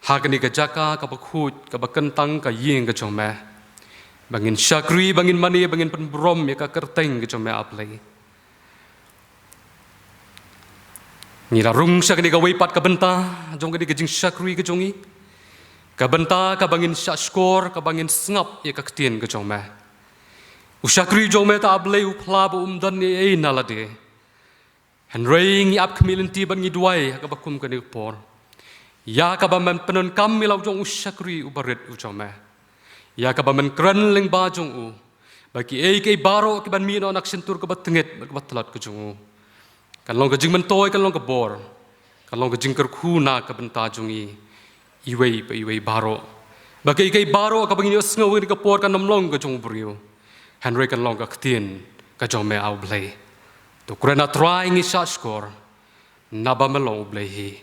ha kane ka jaka kaba khuid, kaba kyntang, ka ïing ka jong me, ba ngin shakri, ba ngin mane, ba ngin pynburom ïa ka kyrteng ka jong me, A Blei. Ngi la rung sha kane kawei pat ka bynta jong kane ka jingshakri ka jong ngi, ka bynta kaba ngin shahshkor, kaba ngin sngap ïa ka ktien ka jong me. U shakri jong me te, A Blei, u phla ba um don ei ei na lade. Hynrei ngi ap khmih lynti bad ngi duwai ha kaba kum kane ka por ïa kaba men pyndonkam ïa la u jong u shakri uba rit u jong me, ïa kaba men kren lyngba jong u, ba kiei kiei baroh kiban mih noh na ka shyntur kaba tyngeh bad kaba tlot ka jong u, kan long ka jingmyntoi, kan long ka bor, kan long ka jingkyrkhu na ka bynta jong ngi iwei pa iwei baroh, ba kiei kiei baroh kaba ngin ïohsngew ha kane ka por kan ym long ka jong u briew, hynrei kan long ka ktien ka jong me, A Blei. To kren, A Trai, ngi shahshkor, naba me long U Blei hi.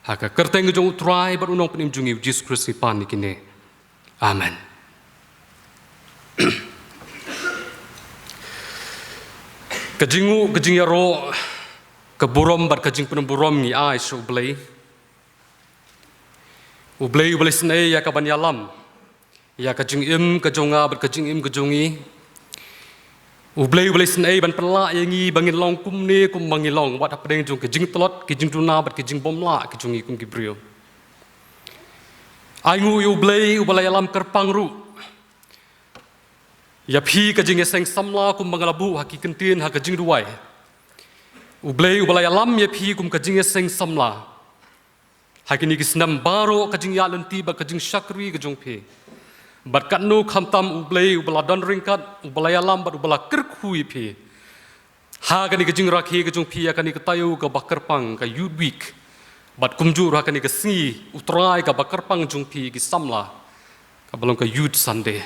Ha ka kyrteng ka jong U Trai bad U Nongpynim jong ngi U Jisu Khrist ngi pan ïa kine. Amen. Ka jingnguh, ka jingïaroh, ka burom bad ka jingpynburom ngi ai sha U Blei. U Blei uba la isynei ïa ka ban ïalam ïa ka jingim ka jong nga bad ka jingim ka jong ngi. U Blei uba la isynei ban pynlah ïa ngi ba ngin long kumne kumba ngi long, wat hapdeng jong ka jingtlot, ka jingduna bad ka jingbymlah ka jong ngi kum ki briew. Ainguh ïa U Blei uba la ïalam kyrpang ruh Ïa phi ka jingïaseng samla kum ba nga la buh ha ki kyntien ha ka jingduwai. U Blei uba la ïalam ïa phi kum ka jingïaseng samla. Ha kine ki snem baroh ka jingïaid lynti bad ka jingshakri ka jong phi. Bad katno khamtam U Blei uba la don ryngkat, uba la ïalam bad uba la kyrkhu ïa phi. Ha kane ka jingrakhe ka jong phi ïa kane ka taïew kaba kyrpang ka Youth Week. Bad kumjuh ruh ha kane ka sngi U Trai kaba kyrpang jong phi ki samla. Kaba long ka Youth Sunday.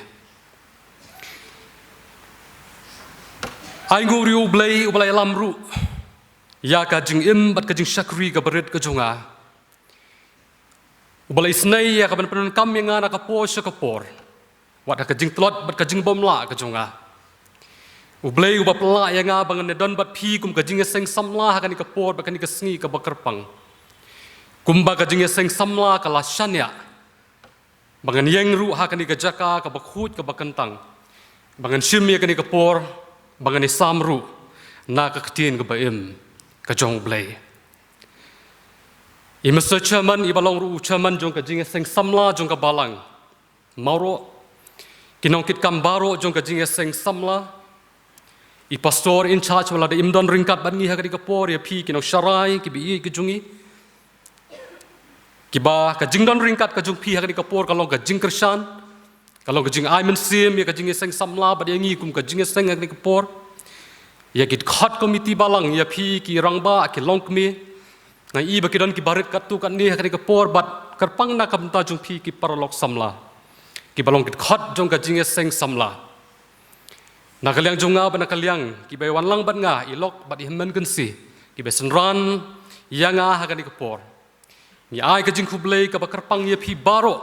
Ai nguh ïa U Blei uba la ïalam ruh ïa ka jingim bad ka jingshakri kaba rit ka jong nga. Uba la isynei ïa kaban pyndonkam ïa nga na ka por sha ka por. Wat ha ka jingtlot bad ka jingbymlah ka jong nga. U Blei uba pynlah ïa nga ba ngan ïadon bad phi kum ka jingïaseng samla ha kane ka por bad kane ka sngi kaba kyrpang. Kumba ka jingïaseng samla ka la shaniah. Ba ngan ïeng ruh ha kane ka jaka kaba khuid kaba kyntang. Ba ngan shim ïa kane ka por, ba ngan ïasam ruh na ka ktien kaba im ka jong U Blei. I Mister Chairman, iba long ruh u chairman jong ka jingïaseng samla jong ka balang. Maro, ki nongkitkam baroh jong ka jingïaseng samla. I pastor in charge ba la dei im don ryngkat bad ngi ha kane ka por, ïa phi ki nongsharai, kiba ïeit ki jong ngi. Kiba ka jingdon ryngkat ka jong phi ha kane ka por ka long ka jingkyrshan. Ka long ka jingai mynsiem ïa ka jingïaseng samla bad ïa ngi kum ka jingïaseng ha kane ka por. Ïa ki dkhot komiti balang, ïa phi ki rangbah, ki longkmie. Nga i ba ki don kiba rit katto katne ha kane ka por bad kyrpang na ka bynta jong phi ki paralok samla. Kiba long ki dkhot jong ka jingïaseng samla. Na ka liang jong nga bad na ka liang kiba ïa wanlang bad nga, i lok bad i hynmen kynsi, kiba synran ïa nga ha kane ka por. Ngi ai ka jingkhublei kaba kyrpang ïa phi baroh.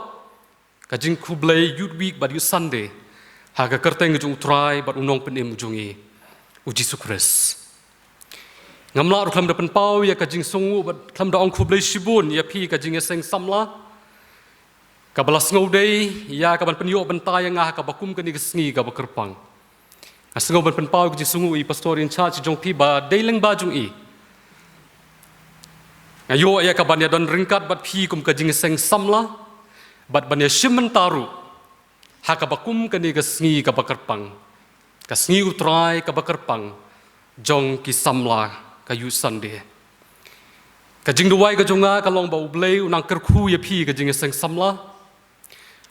Ka jingkhublei Youth Week bad Youth Sunday. Ha ka kyrteng ka jong U Trai bad U Nongpynim jong ngi, U Jisu Khrist. Ngam lah ruh khlem da pynpaw ïa ka jingsngew bad khlem da ong khublei shibun ïa phi ka jingïaseng samla. Kaba la sngewdei ïa kaban pynïoh bynta ïa nga ha kaba kum kane ka sngi kaba kyrpang. Nga sngew ban pynpaw ka jingsngew ïa i pastor in charge jong phi ba dei lyngba jong i nga ïoh ïa kaban ïadon ryngkat bad phi kum ka jingïaseng samla. Bad ban ïashim bynta ruh ha kaba kum kane ka sngi kaba kyrpang. Ka sngi U Trai kaba kyrpang jong ki samla, ka Youth Sunday. Ka jingduwai ka jong nga ka long ba U Blei un nang kyrkhu ïa phi ka jingïaseng samla.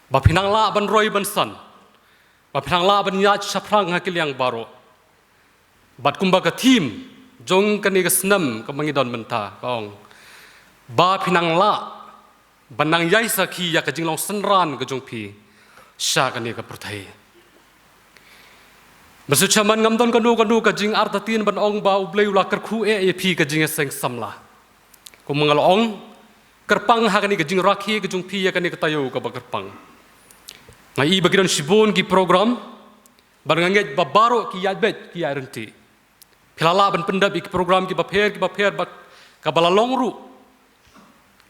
Ba phin nang lah ban roi ban san. Ba phin nang lah ban ïaid shaphrang ha ki liang baroh. Bad kumba ka theme jong kane ka snem kaba ngi don mynta ka ong, ba phin nang lah ban nang ïai sakhi ïa ka jinglong synran ka jong phi sha kane ka pyrthei. Ba shu chaman ngam don kano kano ka jingartatien ban ong ba U Blei u la kyrkhu eh ïa phi ka jingïaseng samla. Kumba nga la ong, kyrpang ha kane ka jingrakhe ka jong phi ïa kane ka taïew kaba kyrpang. Nga i ba ki don shibun ki program, bad nga ngeit ba baroh ki ïaid beit ki ïaid ryntih. Phi la lah ban pyndep ïa ki program kiba pher kiba pher bad kaba la long ruh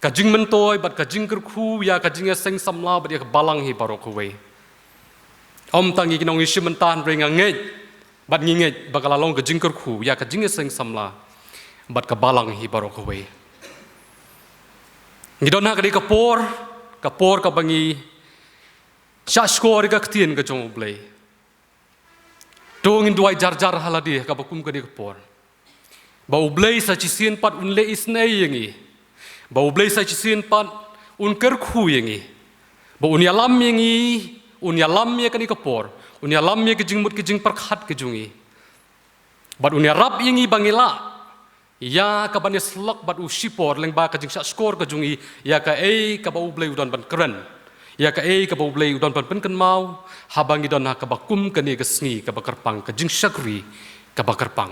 ka jingmyntoi bad ka jingkyrkhu ïa ka jingïaseng samla bad ïa ka balang hi baroh kawei. Ym tang ïa ki nongïashim bynta hynrei nga ngeit bad ngi ngeit ba ka la long ka jingkyrkhu ïa ka jingïaseng samla bad ka balang hi baroh kawei. Ngi don ha kane ka por, ka por kaba ngi shah shkor ïa ka ktien ka jong U Blei. To ngin duwai jar jar ha lade ha kaba kum kane ka por. Ba U Blei sa shisien pat un leh isynei ïa ngi. Ba U Blei sa shisien pat un kyrkhu ïa ngi. Ba un ïalam ïa ngi, un ïalam ïa kane ka por. Un ïalam ïa ka jingmut ka jingpyrkhat ka jong ngi. Bad un ïarap ïa ngi ba ngi lah ïa kaban ïasyllok bad u shipor lyngba ka jingshah shkor ka jong ngi ïa kaei kaba U Blei u don ban kren. Ïa kaei kaba U Blei u don ban pynkynmaw, haba ngi don ha kaba kum kane ka sngi kaba kyrpang, ka jingshakri kaba kyrpang.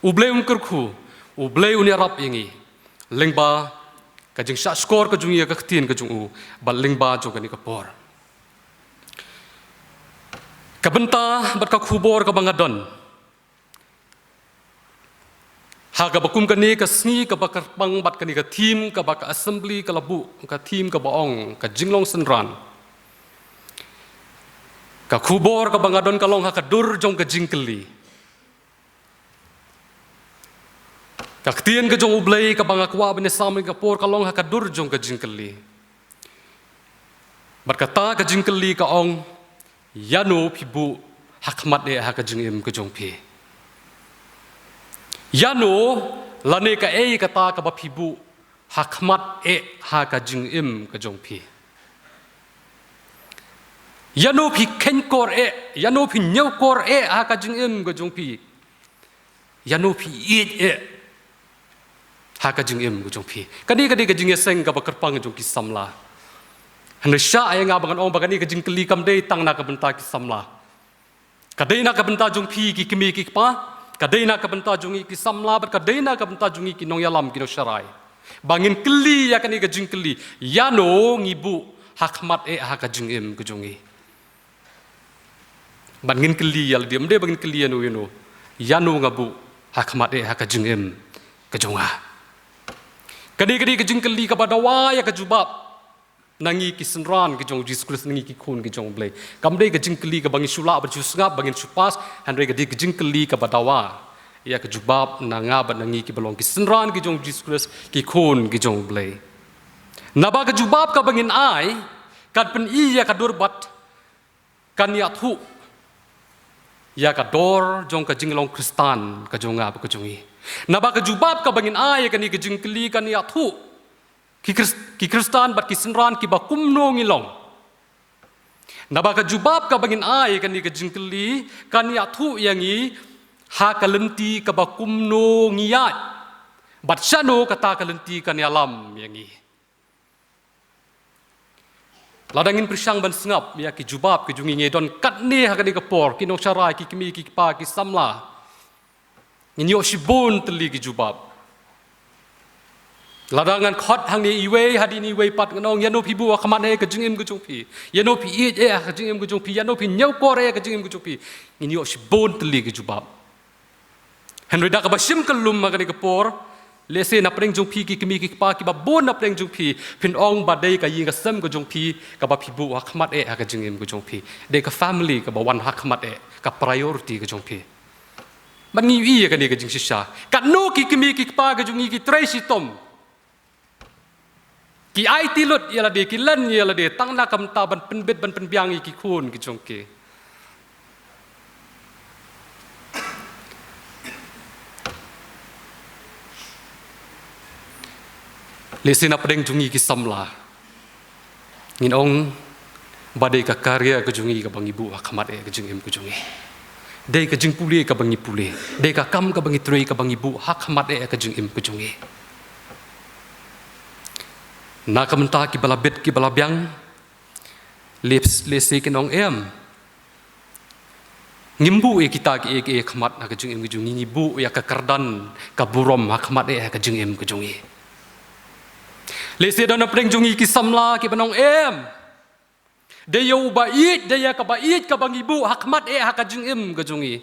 U Blei un kyrkhu, U Blei un ïarap ïa ngi lyngba ka jingshah shkor ka jong ngi ïa ka ktien ka jong u, bad lyngba jong kane ka por. Ka bynta bad ka khubor kaba nga don ha kaba kum kane ka sngi kaba kyrpang bad kane ka theme kaba ka assembly ka la buh, ka theme kaba ong ka jinglong synran. Ka khubor kaba nga don ka long ha ka dur jong ka jingkylli. Ka ktien ka jong U Blei kaba nga kwah ban ïasam ha kane ka por ka long ha ka dur jong ka jingkylli. Bad kata ka jingkylli ka ong, ïano phi buh ha khmat eh ha ka jingim ka jong phi? Ïano lane kaei kata kaba phi buh ha khmat eh ha ka jingim ka jong phi? Ïano phi kheiñ kor eh, ïano phi ñiewkor eh ha ka jingim ka jong phi? Ïano phi ïeit eh ha ka jingim ka jong phi? Kane ka dei ka jingïaseng kaba kyrpang jong ki samla. Hynrei shah ïa nga ba ngan ong ba kane ka jingkylli kam dei tang na ka bynta ki samla. Ka dei na ka bynta jong phi ki kmie ki kpa, ka dei na ka bynta jong ngi ki samla, bad ka dei na ka bynta jong ngi ki nongïalam ki nongsharai. Ba ngin kylli ïa kane ka jingkylli, ïano ngi buh ha khmat eh ha ka jingim ka jong ngi? Bad ngin kylli ïa lade, ym dei ba ngin kylli ïano ïano, ïano nga buh ha khmat eh ha ka jingim ka jong nga? Kane ka dei ka jingkylli kaba dawa ïa ka jubab na ngi ki synran ki jong u Jisu Khrist, na ngi ki khun ki jong u Blei. Kam dei ka jingkylli kaba ngi shu lah bad shu sngap, ba ngin shu pass, hynrei ka dei ka jingkylli kaba dawa ïa ka jubab na nga bad na ngi kiba long ki synran ki jong u Jisu Khrist, ki khun ki jong u Blei. Naba ka jubab kaba ngin ai kan pyni ïa ka dur bad kan ïathuh ïa ka dor jong ka jinglong Khristan ka jong nga bad ka jong ngi. Naba ka jubab kaba ngin ai ïa kane ka jingkylli kan ïathuh ki Khris-, ki Khristan bad ki synran kiba kumno ngi long. Naba ka jubab kaba ngin ai ïa kane ka jingkylli kan ïathuh ïa ngi ha ka lynti kaba kumno ngi ïaid, bad shano kata ka lynti kan ïalam ïa ngi. Lada ngin pyrshang ban sngap ïa ki jubab ki jong ngi, ngi don katne ha kane ka por, ki nongsharai, ki kmie ki kpa, ki samla, ngin ïoh shibun tylli ki jubab. Lada ngan khot hangne iwei hadien iwei pat, ngan ong, ïano phi buh ha khmat eh ha ka jingim ka jong phi? Ïano phi ïeit eh ha ka jingim ka jong phi? Ïano phi ñiewkor eh ha ka jingim ka jong phi? Ngin ïoh shibun tylli ki jubab. Hynrei da kaba shim kyllum ha kane ka por, lehse na pdeng jong phi ki kmie ki kpa kiba bun na pdeng jong phi, phin ong ba dei ka ïing ka sem ka jong phi kaba phi buh ha khmat eh ha ka jingim ka jong phi. Dei ka family kaba wan ha khmat eh, ka priority ka jong phi. Bad ngi ïohi ïa kane ka jingshisha. Katno ki kmie ki kpa ka jong ngi ki trei shitom, ki aiti lut ïa lade, ki len ïa lade tang na ka bynta ban pynbit ban pynbiang ïa ki khun ki jong ki. Lehse na pdeng jong ngi ki samla, ngin ong ba dei ka karya ka jong ngi kaba ngi buh ha khmat eh ka jingim ka jong ngi. Dei ka jingpule kaba ngi pule, dei ka kam kaba ngi trei kaba ngi buh ha khmat eh ka jingim ka jong ngi. Na ka bynta kiba la bit kiba la biang, lehse kin ong, em, ngim buh ïa kita kiei kiei ha khmat ha ka jingim ka jong ngi, ngi buh ïa ka kyrdan ka burom ha khmat eh ha ka jingim ka jong ngi. Lehse don na pdeng jong ngi ki samla kiban ong, em, dei ïa uba ïeit, dei ïa kaba ïeit kaba ngi buh ha khmat eh ha ka jingim ka jong ngi.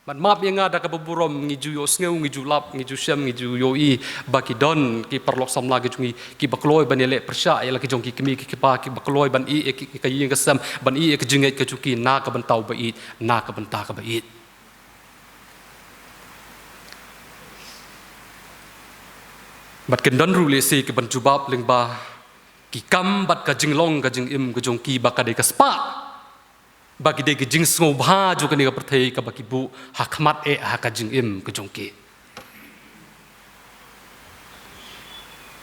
Bad map ïa nga, da kaba burom ngi ju ïohsngew, ngi ju lap, ngi ju shem, ngi ju ïohi ba ki don ki paralok samla ki jong ngi kiba kloi ban ïaleh pyrshah ïa la ki jong ki kmie ki kpa, kiba kloi ban ïeh ïa ki, ka ïing ka sem, ban ïeh ïa ka jingngeit ka jong ki na ka bynta uba ïeit, na ka bynta kaba ïeit. Bad kin don ruh lehse kiban jubab lyngba ki kam bad ka jinglong ka jingim ka jong ki ba ka dei ka spah, ba ki dei ki jingsngewbha jong kane ka pyrthei kaba ki buh ha khmat eh ha ka jingim ka jong ki.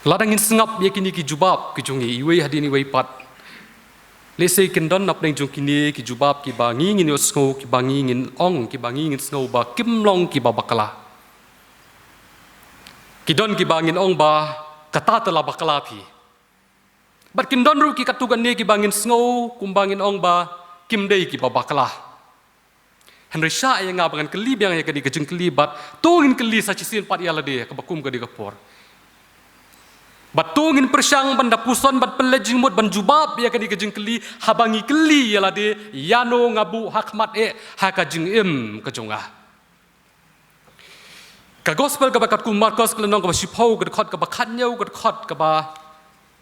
Lada ngin sngap ïa kine ki jubab ki jong ngi iwei hadien iwei pat, lehse kin don na pdeng jong kine ki jubab kiba ngi ngin ïohsngew, kiba ngi ngin ong, kiba ngi ngin sngew ba kim long kiba bakla. Ki don kiba ngin ong ba kata te la bakla phi. Bad kin don ruh ki katto katne kiba ngin sngew kumba ngin ong ba kim dei kiba bakla. Hynrei shah ïa nga ba ngan kylli biang ïa kane ka jingkylli bad to ngin kylli sa shisien pat ïa lade kaba kum kane ka por. Bad to ngin pyrshang ban da puson bad pynleit jingmut ban jubab ïa kane ka jingkylli haba ngi kylli ïa lade, ïano nga buh ha khmat eh ha ka jingim ka jong nga. Ka gospel kaba katkum u Markos ka lynnong kaba shiphew, ka dkhot kaba khathynñiew, ka dkhot kaba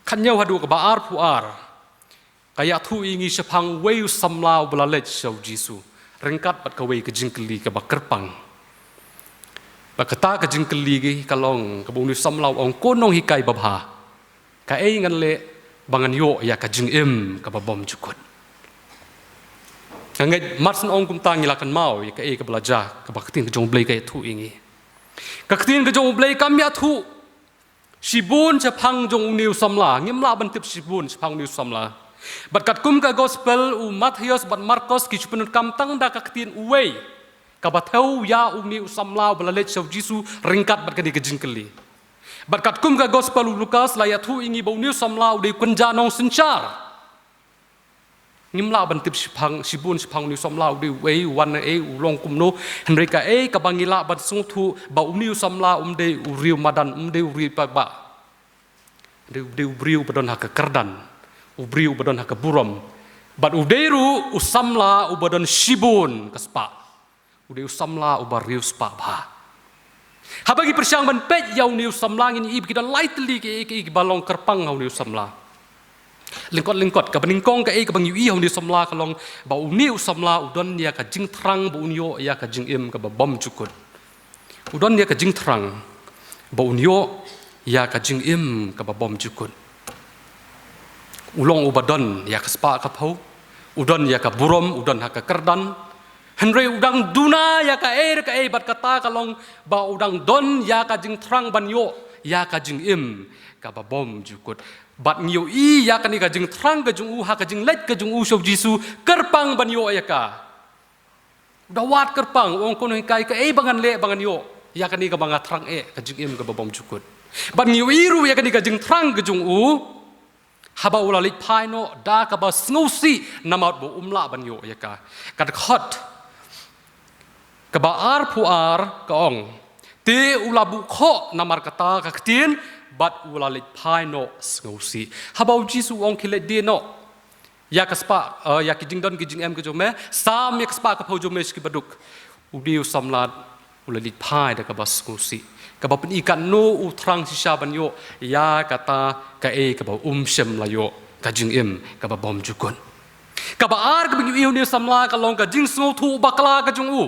khathynñiew haduh kaba arphew ar, ka ïathuh ïa ngi shaphang uwei u samla uba la leit sha u Jisu ryngkat bad kawei ka jingkylli kaba kyrpang. Bad kata ka jingkylli ka long kaba une u samla u ong, ko nonghikai babha, kaei ngan leh ba ngan ïoh ïa ka jingim kaba bymjukut? Nga ngeit mar shen ong kumta ngi la kynmaw ïa kaei kaba la jia, kaba ka ktien ka jong U Blei ka ïathuh ïa ngi. Ka ktien ka jong U Blei kam ïathuh shibun shaphang jong une u samla, ngim lah ban tip shibun shaphang une u samla. Bad katkum ka gospel u Mathaios bad Markos ki shu pyndonkam tang da ka ktien uwei, kaba thew ïa une u samla uba la leit sha u Jisu ryngkat bad kane ka jingkylli. Bad katkum ka gospel u Lukas la ïathuh ïa ngi ba une u samla u dei u kynja nongsynshar. Ngim lah ban tip shibun shaphang une u samla u dei uei, u wan naei, u long kumno. Hynrei kaei kaba ngi lah ban sngewthuh ba une u samla um dei u riew madan, um dei u riew paidbah. Dei, u dei u briew uba don ha ka kyrdan, u briew uba don ha ka burom. Bad u dei ruh u samla uba don shibun ka spah. U dei u samla uba riewspah bha. Haba ngi pyrshang ban peit ïa une u samla ngin ïohi ba ki don lai tylli kiei kiei kiba long kyrpang ha une u samla. Lyngkot lyngkot, kaba nyngkong kaei kaba ngi ïohi ha une u samla ka long ba une u samla u don ïa ka jingthrang ba un ïoh ïa ka jingim kaba bymjukut. U don ïa ka jingthrang ba un ïoh ïa ka jingim kaba bymjukut. U long uba don ïa ka spah ka phew, u don ïa ka burom, u don ha ka kyrdan. Hynrei u dang duna ïa kaei re kaei bad kata ka long ba u dang don ïa ka jingthrang ban ïoh ïa ka jingim kaba bymjukut. Bad ngi ïohi ïa kane ka jingthrang ka jong u ha ka jingleit ka jong u sha u Jisu kyrpang ban ïoh ïa ka. U da wad kyrpang, u ong, ko Nonghikai, kaei ba ngan leh ba ngan ïoh ïa kane kaba nga thrang eh, ka jingim kaba bymjukut. Bad ngi ïohi ruh ïa kane ka jingthrang ka jong u, haba u la leit phai noh da kaba sngewsih namar ba um lah ban ïoh ïa ka. Ka dkhot kaba arphew ar ka ong, te u la buh khoh namar kata ka ktien bad u la leit phai noh sngewsih. Haba u Jisu u ong, khie leit die noh ïa ka spah, eh, ïa ki jingdon ki jingem ka jong me, sam ïa ka spah ka phew jong me sha ki baduk, u dei u samla u la leit phai da kaba sngewsih, kaba pyni katno u thrang shisha ban ïoh ïa kata kaei kaba um shym la ïoh, ka jingim kaba bymjukut. Kaba ar kaba ngi ïohi ha une u samla ka long ka jingsngewthuh bakla ka jong u.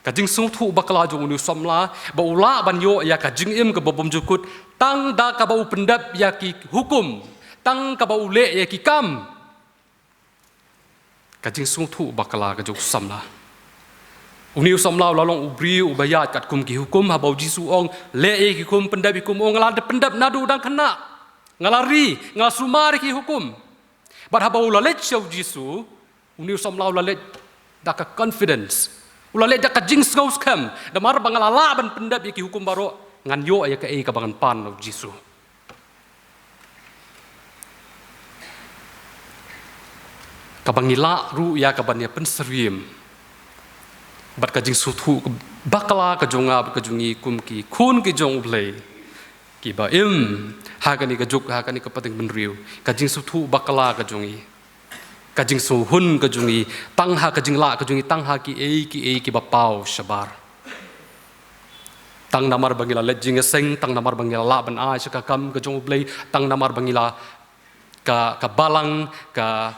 Ka jingsngewthuh bakla jong une u samla ba u lah ban ïoh ïa ka jingim kaba bymjukut tang da kaba u pyndep ïa ki hukum, tang kaba u leh ïa ki kam. Ka jingsngewthuh bakla ka jong u samla. Une u samla u la long u briew uba ïaid katkum ki hukum, haba u Jisu u ong, leh ïa ki hukum, pyndep ïa ki hukum, u ong, nga la pyndep naduh dang khynnah, nga la ri, nga la sumar ïa ki hukum. Bad haba u la leit sha u Jisu, une u samla u la leit da ka confidence, u la leit da ka jingsngewskhem, namar ba nga la lah ban pyndep ïa ki hukum baroh, ngan ïoh ïa kaei kaba ngan pan na u Jisu. Kaba ngi lah ruh ïa kaban ïa pynsyriem bad ka jingsngewthuh bakla ka jong nga bad ka jong ngi kum ki khun ki jong U Blei kiba im ha kane ka juk, ha kane ka pateng bynriew, ka jingsngewthuh bakla ka jong ngi, ka jingsngewhun ka jong ngi tang ha ka jinglah ka jong ngi, tang ha kiei kiei kiba paw shabar. Tang namar ba ngi la leit jingïaseng, tang namar ba ngi la lah ban ai sha ka kam ka jong U Blei, tang namar ba ngi la, ka, ka balang, ka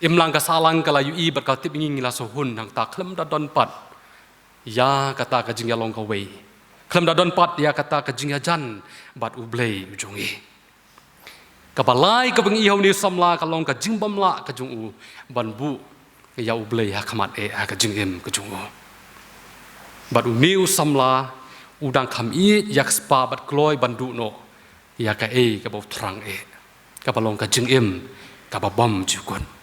imlang ka sahlang ka la ïohi bad ka tip ïa ngi, ngi la sngewhun, nangta khlem da don pat ïa kata ka jingïalong kawei, khlem da don pat ïa kata ka jingïajan bad U Blei u jong ngi. Kaba lai kaba ngi ïohi ha une u samla ka long ka jingbymlah ka jong u ban buh ïa U Blei ha khmat eh ha ka jingim ka jong u. Bad une u samla u dang kham ïeit ïa ka spah bad kloi ban duh noh ïa kaei kaba u thrang eh, kaba long ka jingim kaba bymjukut.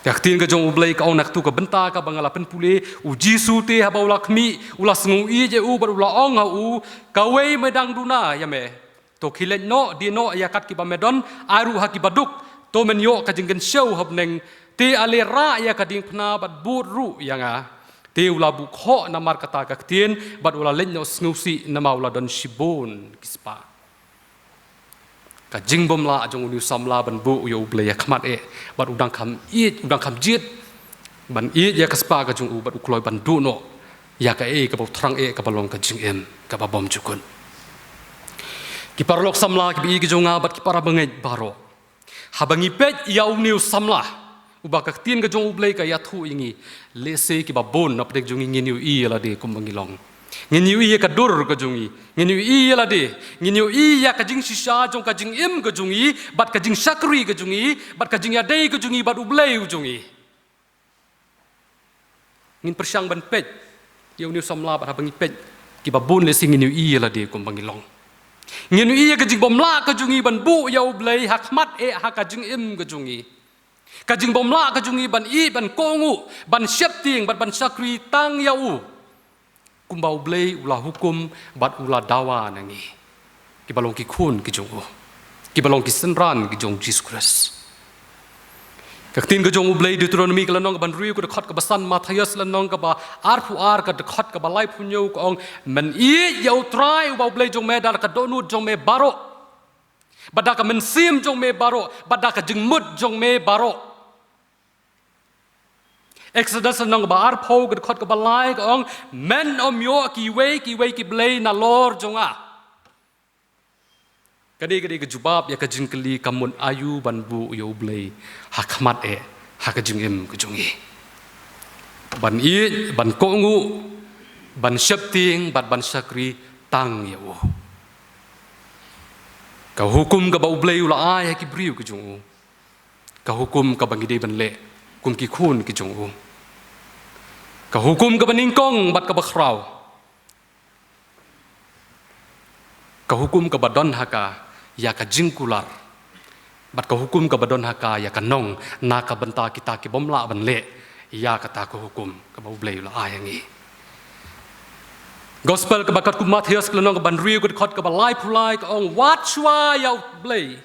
Ka ktien ka jong U Blei ka ong na katu ka bynta kaba nga la pynpule, u Jisu te haba u la khmih, u la sngew ïeit ïa u bad u la ong ha u, kawei me dang duna ïa me. To khie leit noh, die noh ïa kat kiba me don, ai ruh ha ki baduk, to men ïoh ka jingkynshew ha bneng. Te ale rah ïa ka diengphna bad bud ruh ïa nga. Te u la buh khoh namar kata ka ktien bad u la leit noh sngewsih namar u la don shibun ki spah. Ka jingbymlah jong une u samla ban buh ïa U Blei ha khmat eh bad u dang kham ïeit, u dang kham jied ban ïeit ïa ka spah ka jong u bad u kloi ban duh noh ïa kaei kaba u thrang eh, kaba long ka jingim kaba bymjukut. Ki paralok samla kiba ïeit ki jong nga bad ki para bangeit baroh, haba ngi peit ïa une u samla uba ka ktien ka jong U Blei ka ïathuh ïa ngi, lehse kiba bun na pdeng jong ngi ngin ïohi ïa lade kumba ngi long. Ngin ïohi ïa ka dur ka jong ngi. Ngin ïohi ïa lade. Ngin ïohi ïa ka jingshisha jong ka jingim ka jong ngi, bad ka jingshakri ka jong ngi, bad ka jingïadei ka jong ngi bad U Blei u jong ngi. Ngin pyrshang ban peit ïa une u samla bad haba ngi peit kiba bun lehse ngin ïohi ïa lade kumba ngi long. Ngin ïohi ïa ka jingbymlah ka jong ngi ban buh ïa U Blei ha khmat eh ha ka jingim ka jong ngi. Ka jingbymlah ka jong ngi ban ïeit, ban kohnguh, ban sheptieng, bad ban shakri tang ïa u, kumba U Blei u la hukum bad u la dawa na ngi, kiba long ki khun ki jong u, kiba long ki synran ki jong U Jisu Khrist. Ka ktien ka jong U Blei, Deuteronomi ka lynnong kaba hynriew ka dkhot kaba san, Mathaios lynnong kaba arphew ar ka dkhot kaba laiphew hynñiew ka ong, men ïeit ïa U Trai uba U Blei jong me da la ka dohnud jong me baroh, bad da ka mynsiem jong me baroh, bad da ka jingmut jong me baroh. Exodus lynnong kaba arphew ka dkhot kaba lai ka ong, men ym ïoh kiwei kiwei ki blei nalor jong nga. Kane ka dei ka jubab ïa ka jingkylli, ka mut aïu ban buh ïa U Blei ha khmat eh ha ka jingim ka jong ngi. Ban ïeit, ban kohnguh, ban sheptieng, bad ban shakri tang ïa u. Ka hukum kaba U Blei u la ai ha ki briew ki jong u. Ka hukum kaba ngi dei ban leh kum ki khun ki jong u. Ka hukum kaba nyngkong bad kaba khraw. Ka hukum kaba don ha ka ïa ka jingkular. Bad ka hukum kaba don ha ka ïa ka nong, na ka bynta kita kibym lah ban leh ïa kata ka hukum kaba U Blei u la ai ha ngi. Gospel kaba katkum u Mathaios ka lynnong kaba hynriew ka dkhot kaba laiphew lai ka ong, wad shuwa ïa U Blei,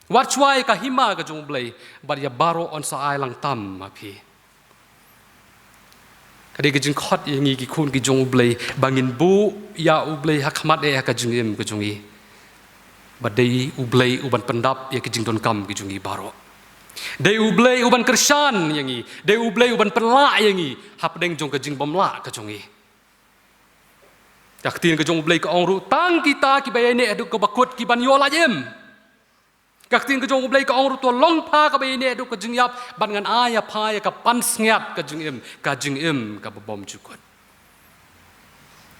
wad shuwa ïa ka hima ka jong U Blei, bad ïa baroh yn sa ai lang tam ha phi. Ka dei ka jingkhot ïa ngi ki khun ki jong U Blei ba ngin buh ïa U Blei ha khmat eh ha ka jingim ka jong ngi. Ba dei U Blei uban pyndap ïa ki jingdonkam ki jong ngi baroh. Dei U Blei uban kyrshan ïa ngi. Dei U Blei uban pynlah ïa ngi hapdeng jong ka jingbymlah ka jong ngi. Ka ktien ka jong U Blei ka ong ruh, tang kita kiba ïaineh haduh kaba kut ki ban ïoh lait im. Ka ktien ka jong U Blei ka ong ruh, to long pha kaba ïaineh haduh ka jingïap, bad ngan ai ïa pha ïa ka pansngiat ka jingim, ka jingim kaba bymjukut.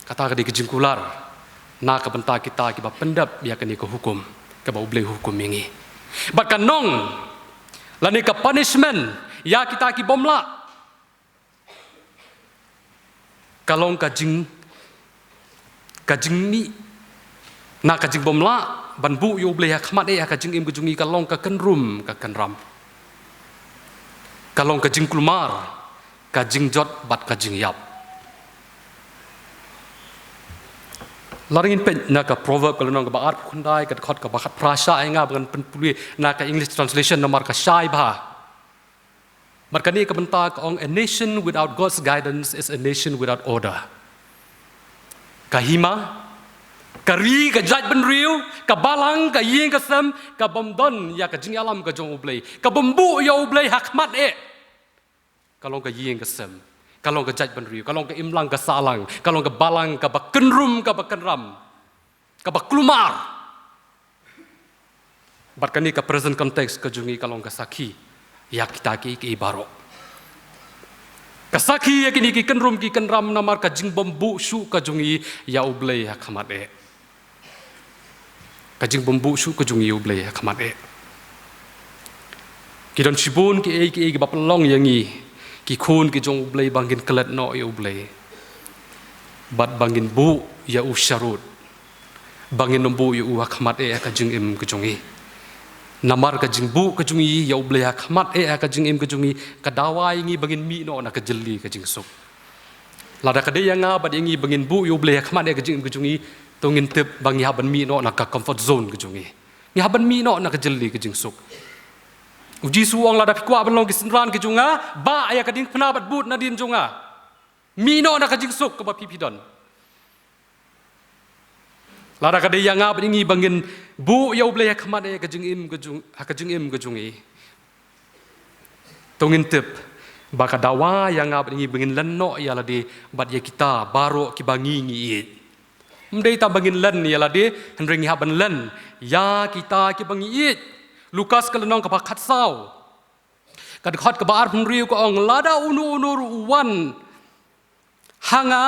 Kata ka dei ka jingkular na ka bynta kita kiba pyndap ïa kane ka hukum kaba U Blei u hukum ïa ngi. Bad ka nong lane ka punishment ïa kita kibym lah, ka long ka jing, ka jingmih na ka jingbym lah ban buh ïa U Blei ha khmat eh ha ka jingim ka jong ngi, ka long ka kynrum ka kynram. Ka long ka jingkulmar, ka jingjot bad ka jingïap. Lada ngin peit na ka Proverb ka lynnong kaba arphew khyndai ka dkhot kaba khatphra, shah ïa nga ba ngan pynpule na ka English translation namar ka shai bha. Bad kane ka bynta ka ong, a nation without God's guidance is a nation without order. Ka hima, ka ri, ka jaitbynriew, ka balang, ka ïing ka sem, kabym don ïa ka jingïalam ka jong U Blei, kabym buh ïa U Blei ha khmat eh, ka long ka ïing ka sem, ka long ka jaitbynriew, ka long ka imlang ka sahlang, ka long ka balang kaba kynrum kaba kynram, kaba kulmar. Bad kane ka present context ka jong ngi ka long ka sakhi ïa kita kiei kiei baroh. Ka sakhi ïa kine ki kynrum ki kynram namar ka jingbym buh shuh ka jong ngi ïa U Blei ha khmat eh. Ka jingbym buh shuh ka jong ngi ïa U Blei ha khmat eh. Ki don shibun kiei kiei kiba pynlong ïa ngi ki khun ki jong U Blei ba ngin klet noh ïa U Blei, bad ba ngin buh ïa u sharud, ba ngin ym buh ïa u ha khmat eh ha ka jingim ka jong ngi. Namar ka jingbuh ka jong ngi ïa U Blei ha khmat eh ha ka jingim ka jong ngi ka dawa ïa ngi ba ngin mih noh na ka jylli ka jingsuk. Lada ka dei ïa nga bad ïa ngi ba ngin buh ïa U Blei ha khmat eh ha ka jingim ka jong ngi, to ngin tip ba ngi hap ban mih noh na ka comfort zone ka jong ngi. Ngi hap ban mih noh na ka jylli ka jingsuk. U Jisu u ong, lada phi kwah ban long ki synran ki jong nga, bah ïa ka diengphna bad bud nadien jong nga. Mih noh na ka jingsuk kaba phi phi don. Lada ka dei ïa nga bad ïa ngi ba ngin buh ïa U Blei ha khmat eh ha ka jingim ka jong, ha ka jingim ka jong ngi, to ngin tip ba ka dawa ïa nga bad ïa ngi ba ngin len noh ïa lade bad ïa kita baroh kiba ngi ngi ïeit. Ym dei tang ba ngin len ïa lade, hynrei ngi hap ban len ïa kita kiba ngi ïeit. Lukas ka lynnong kaba khatsaw ka dkhot kaba arphew hynriew ka ong, lada uno uno ruh u wan ha nga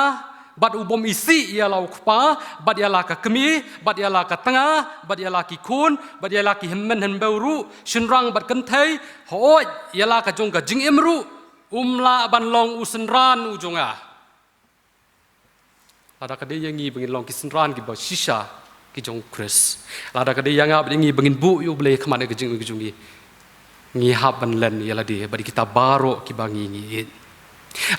Bad u bym isih ïa la u kpa, bad ïa la ka kmie, bad ïa la ka tnga, bad ïa la ki khun, bad ïa la ki hynmen hynbew ruh, shynrang bad kynthei, hooid, ïa la ka jong ka jingim ruh, um lah ban long u synran u jong nga. Lada ka dei ïa ngi ba ngin long ki synran kiba shisha ki jong u Khrist. Lada ka dei ïa nga bad ïa ngi ba ngin buh ïa u Blei ha khmat eh ka jingim ka jong ngi. Ngi hap ban len ïa lade bad ïa kita baroh kiba ngi ngi ïeit.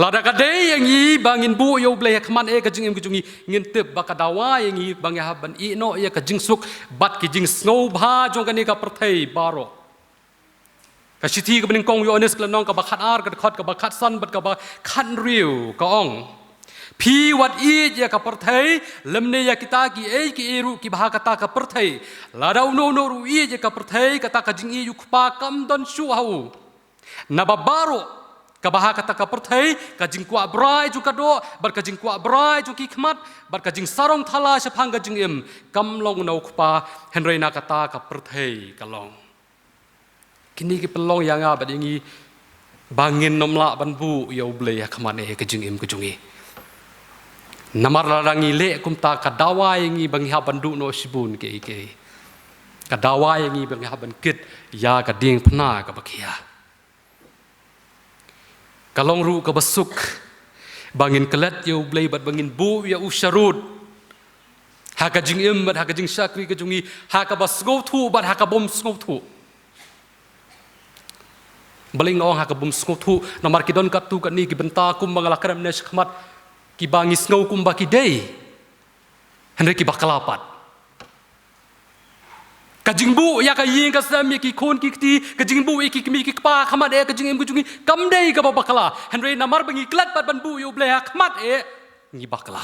Lada ka dei ïa ngi ba ngin buh ïa u Blei ha khmat eh ka jingim ka jong ngi, ngin tip ba ka dawa ïa ngi ba ngi hap ban ïeh noh ïa ka jingsuk bad ki jingsngewbha jong kane ka pyrthei baroh. Ka shithi kaba nyngkong u Ïoannis ka lynnong kaba khatar, ka dkhot kaba khatsan bad kaba khathynriew ka ong: Phi wat ïeit ïa ka pyrthei, lymne ïa kita kiei kiei ruh kiba ha kata ka pyrthei. Lada uno uno ruh u ïeit ïa ka pyrthei, kata ka jingïeit u Kpa kam don shuh ha u. Naba baroh kaba ha kata ka pyrthei, ka jingkwah brai jong ka doh, bad ka jingkwah brai jong ki khmat, bad ka jingsarong thala shaphang ka jingim, kam long na u Kpa, hynrei na kata ka pyrthei ka long. Kine ki pynlong ïa nga bad ïa ngi ba ngin nym lah ban buh ïa u Blei ha khmat eh ka jingim ka jong ngi. Namar lada ngi leh kumta, ka dawa ïa ngi ba ngi hap ban duh noh shibun kiei kiei. Ka dawa ïa ngi ba ngi hap ban kit ïa ka diengphna kaba khia. Ka long ruh kaba suk ba ngin klet ïa u Blei bad ba ngin buh ïa u sharud ha ka jingim bad ha ka jingshakri ka jong ngi, ha kaba sngewthuh bad ha ka bym sngewthuh. Balei nga ong ha ka bym sngewthuh? Namar ki don katto katne ki bynta kumba nga la kren mynne shakhmat, kiba ngi sngew kumba ki dei, hynrei ki bakla pat. Ka jingbuh ïa ka ïing ka sem, ïa ki khun ki kti, ka jingbuh ïa ki kmie ki kpa ha khmat eh ka jingim ka jong ngi, kam dei kaba bakla. Hynrei namar ba ngi klet pat ban buh ïa u Blei ha khmat eh, ngi bakla.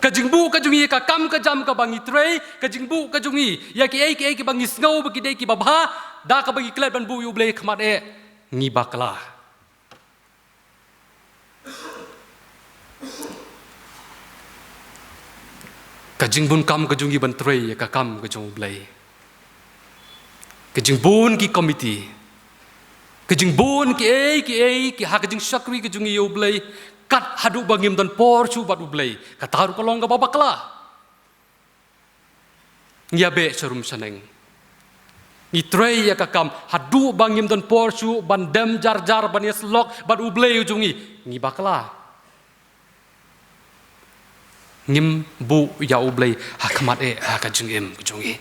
Ka jingbuh ka jong ngi ïa ka kam ka jam kaba ngi trei, ka jingbuh ka jong ngi ïa kiei kiei kiba ngi sngew ba ki dei kiba bha, da kaba ngi klet ban buh ïa u Blei ha khmat eh, ngi bakla. Ka jingbun kam ka jong ngi ban trei ïa ka kam ka jong u Blei. Ka jingbun ki komiti, ka jingbun kiei kiei ki ha ka jingshakri ka jong ngi ïa u Blei, kat haduh ba ngim don por shuh bad u Blei, kata ruh ka long kaba bakla. Ngi ïa beh sharum shaneng. Ngi trei ïa ka kam haduh ba ngim don por shuh ban dem jar jar ban ïasyllok bad u Blei u jong ngi. Ngi bakla. Ngim buh ïa u Blei ha khmat eh ha ka jingim ka jong ngi.